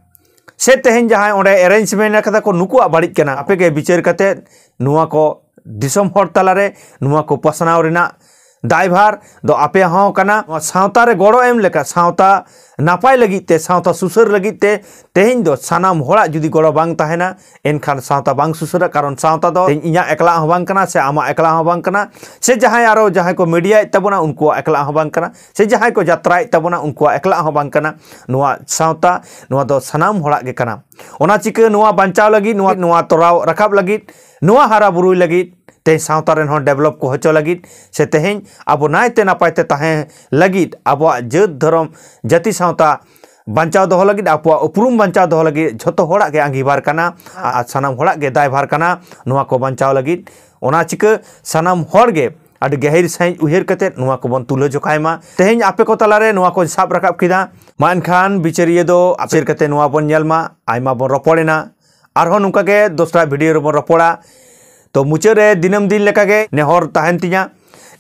ᱥᱮ ᱛᱮᱦᱮᱧ ᱡᱟᱦᱟᱸᱭ ᱚᱸᱰᱮ arrangement ᱟᱠᱟᱫᱟ ᱠᱚ, ᱱᱩᱠᱩᱣᱟᱜ ᱵᱟᱹᱲᱤᱡ ᱠᱟᱱᱟ? ᱟᱯᱮ ᱜᱮ ᱵᱤᱪᱟᱹᱨ ᱠᱟᱛᱮ ᱱᱚᱣᱟ ᱠᱚ ᱫᱤᱥᱚᱢ ᱦᱚᱲ ᱛᱟᱞᱟᱨᱮ ᱱᱚᱣᱟ ᱠᱚ ᱯᱟᱥᱱᱟᱣ ᱨᱮᱱᱟᱜ ᱫᱟᱭᱵᱷᱟᱨ ᱫᱚ ᱟᱯᱮᱭᱟᱜ ᱦᱚᱸ ᱠᱟᱱᱟ᱾ ᱱᱚᱣᱟ ᱥᱟᱶᱛᱟ ᱨᱮ ᱜᱚᱲᱚ ᱮᱢ ᱞᱮᱠᱟ, ᱥᱟᱶᱛᱟ ᱱᱟᱯᱟᱭ ᱞᱟᱹᱜᱤᱫ ᱛᱮ, ᱥᱟᱶᱛᱟ ᱥᱩᱥᱟᱹᱨ ᱞᱟᱹᱜᱤᱫ ᱛᱮ ᱛᱮᱦᱮᱧ ᱫᱚ ᱥᱟᱱᱟᱢ ᱦᱚᱲᱟᱜ ᱡᱩᱫᱤ ᱜᱚᱲᱚ ᱵᱟᱝ ᱛᱟᱦᱮᱱᱟ, ᱮᱱᱠᱷᱟᱱ ᱥᱟᱶᱛᱟ ᱵᱟᱝ ᱥᱩᱥᱟᱹᱨᱟ᱾ ᱠᱟᱨᱚᱱ ᱥᱟᱶᱛᱟ ᱫᱚ ᱛᱮᱦᱮᱧ ᱤᱧᱟᱹᱜ ᱮᱠᱞᱟ ᱦᱚᱸ ᱵᱟᱝ ᱠᱟᱱᱟ, ᱥᱮ ᱟᱢᱟᱜ ᱮᱠᱞᱟ ᱦᱚᱸ ᱵᱟᱝ ᱠᱟᱱᱟ, ᱥᱮ ᱡᱟᱦᱟᱸᱭ ᱟᱨᱚ ᱡᱟᱦᱟᱸᱭ ᱠᱚ media ᱮᱫ ᱛᱟᱵᱚᱱᱟ ᱩᱱᱠᱩᱣᱟᱜ ᱮᱠᱞᱟ ᱦᱚᱸ ᱵᱟᱝ ᱠᱟᱱᱟ, ᱥᱮ ᱡᱟᱦᱟᱸᱭ ᱠᱚ ᱡᱟᱛᱨᱟᱭᱮᱫ ᱛᱟᱵᱚᱱᱟ ᱩᱱᱠᱩᱣᱟᱜ ᱮᱠᱞᱟ ᱦᱚᱸ ᱵᱟᱝ ᱠᱟᱱᱟ᱾ ᱱᱚᱣᱟ ᱥᱟᱶᱛᱟ, ᱱᱚᱣᱟ ᱫᱚ ᱥᱟᱱᱟᱢ ᱦᱚᱲᱟᱜ ᱜᱮ ᱠᱟᱱᱟ᱾ ᱚᱱᱟ ᱪᱤᱠᱟᱹ ᱱᱚᱣᱟ ᱵᱟᱧᱪᱟᱣ ᱞᱟᱹᱜᱤᱫ, ᱱᱚᱣᱟ, ᱱᱚᱣᱟ ᱛᱚᱨᱟᱣ ᱨᱟᱠᱟᱵ ᱞᱟᱹᱜᱤᱫ, ᱱᱚᱣᱟ ᱦᱟᱨᱟ ᱵᱩᱨᱩᱭ ᱞᱟᱹᱜᱤᱫ, ᱛᱮᱦᱮᱧ ᱥᱟᱶᱛᱟ ᱨᱮᱱ ᱦᱚᱲ develop ᱠᱚ ᱦᱚᱪᱚ ᱞᱟᱹᱜᱤᱫ, ᱥᱮ ᱛᱮᱦᱮᱧ ᱟᱵᱚ ᱱᱟᱭᱛᱮ ᱱᱟᱯᱟᱭ ᱛᱮ ᱛᱟᱦᱮᱸ ᱞᱟᱹᱜᱤᱫ, ᱟᱵᱚᱣᱟᱜ ᱡᱟᱹᱛ ᱫᱷᱚᱨᱚᱢ ᱡᱟᱹᱛᱤ ᱥᱟᱶᱛᱟ ᱵᱟᱧᱪᱟᱣ ᱫᱚᱦᱚ ᱞᱟᱹᱜᱤᱫ, ᱟᱵᱚᱣᱟᱜ ᱩᱯᱨᱩᱢ ᱵᱟᱧᱪᱟᱣ ᱫᱚᱦᱚ ᱞᱟᱹᱜᱤᱫ ᱡᱷᱚᱛᱚ ᱦᱚᱲᱟᱜ ᱜᱮ ᱟᱸᱜᱤᱵᱷᱟᱨ ᱠᱟᱱᱟ ᱟᱨ ᱥᱟᱱᱟᱢ ᱦᱚᱲᱟᱜ ᱜᱮ ᱫᱟᱭᱵᱷᱟᱨ ᱠᱟᱱᱟ ᱱᱚᱣᱟ ᱠᱚ ᱵᱟᱧᱪᱟᱣ ᱞᱟᱹᱜᱤᱫ᱾ ᱚᱱᱟ ᱪᱤᱠᱟᱹ ᱥᱟᱱᱟᱢ ᱦᱚᱲ ᱜᱮ ᱟᱹᱰᱤ ᱜᱟᱹᱦᱤᱨ ᱥᱟᱺᱦᱤᱡ ᱩᱭᱦᱟᱹᱨ ᱠᱟᱛᱮ ᱱᱚᱣᱟ ᱠᱚᱵᱚᱱ ᱛᱩᱞᱟᱹ ᱡᱚᱠᱷᱟᱭ ᱢᱟ᱾ ᱛᱮᱦᱮᱧ ᱟᱯᱮ ᱠᱚ ᱛᱟᱞᱟᱨᱮ ᱱᱚᱣᱟ ᱠᱚᱧ ᱥᱟᱵ ᱨᱟᱠᱟᱵ ᱠᱮᱫᱟ᱾ ᱢᱟ ᱮᱱᱠᱷᱟᱱ ᱵᱤᱪᱟᱹᱨᱤᱭᱟᱹ ᱫᱚ ᱟᱯᱮ ᱠᱟᱛᱮ ᱱᱚᱣᱟ ᱵᱚᱱ ᱧᱮᱞ ᱢᱟ᱾ ᱟᱭᱢᱟ ᱵᱚᱱ ᱨᱚᱯᱚᱲᱮᱱᱟ, ᱟᱨᱦᱚᱸ ᱱᱚᱝᱠᱟ ᱜᱮ ᱫᱚᱥᱨᱟ video ᱨᱮᱵᱚᱱ ᱨᱚᱯᱚᱲᱟ᱾ ᱛᱚ ᱢᱩᱪᱟᱹᱫ ᱨᱮ ᱫᱤᱱᱟᱹᱢ ᱫᱤᱱ ᱞᱮᱠᱟᱜᱮ ᱱᱮᱦᱚᱨ ᱛᱟᱦᱮᱱ ᱛᱤᱧᱟ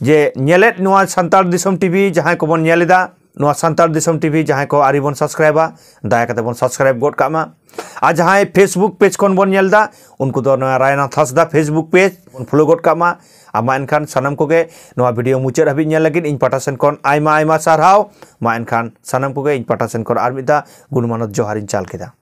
ᱡᱮ ᱧᱮᱞᱮᱫ ᱱᱚᱣᱟ ᱥᱟᱱᱛᱟᱲ ᱫᱤᱥᱚᱢ TV ᱡᱟᱦᱟᱸᱭ ᱠᱚᱵᱚᱱ ᱧᱮᱞ ᱮᱫᱟ, ᱱᱚᱣᱟ ᱥᱟᱱᱛᱟᱲ ᱫᱤᱥᱚᱢ TV ᱡᱟᱦᱟᱸᱭ ᱠᱚ ᱟᱹᱣᱨᱤ ᱵᱚᱱ subscribeᱟ, ᱫᱟᱭᱟ ᱠᱟᱛᱮ ᱵᱚᱱ subscribe ᱜᱚᱫ ᱠᱟᱜ ᱢᱟ᱾ ᱟᱨ ᱡᱟᱦᱟᱸᱭ Facebook page ᱠᱷᱚᱱ ᱵᱚᱱ ᱧᱮᱞ ᱮᱫᱟ, ᱩᱱᱠᱩ ᱫᱚ ᱱᱚᱣᱟ ᱨᱟᱭᱱᱟᱛᱷ ᱦᱟᱸᱥᱫᱟ Facebook page ᱵᱚᱱ follow ᱜᱚᱫ ᱠᱟᱜ ᱢᱟ᱾ ᱟᱨ ᱢᱟ ᱮᱱᱠᱷᱟᱱ ᱥᱟᱱᱟᱢ ᱠᱚᱜᱮ ᱱᱚᱣᱟ video ᱢᱩᱪᱟᱹᱫ ᱦᱟᱹᱵᱤᱡ ᱧᱮᱞ ᱞᱟᱹᱜᱤᱫ ᱤᱧ ᱯᱟᱦᱴᱟ ᱥᱮᱱ ᱠᱷᱚᱱ ᱟᱭᱢᱟ ᱟᱭᱢᱟ ᱥᱟᱨᱦᱟᱣ᱾ ᱢᱟ ᱮᱱᱠᱷᱟᱱ ᱥᱟᱱᱟᱢ ᱠᱚᱜᱮ ᱤᱧ ᱯᱟᱦᱴᱟ ᱥᱮᱱ ᱠᱷᱚᱱ ᱟᱨ ᱢᱤᱫ ᱫᱷᱟᱣ ᱜᱩᱱᱢᱟᱱᱚᱛ ᱡᱚᱦᱟᱨᱤᱧ ᱪᱟᱞ ᱠᱮᱫᱟ᱾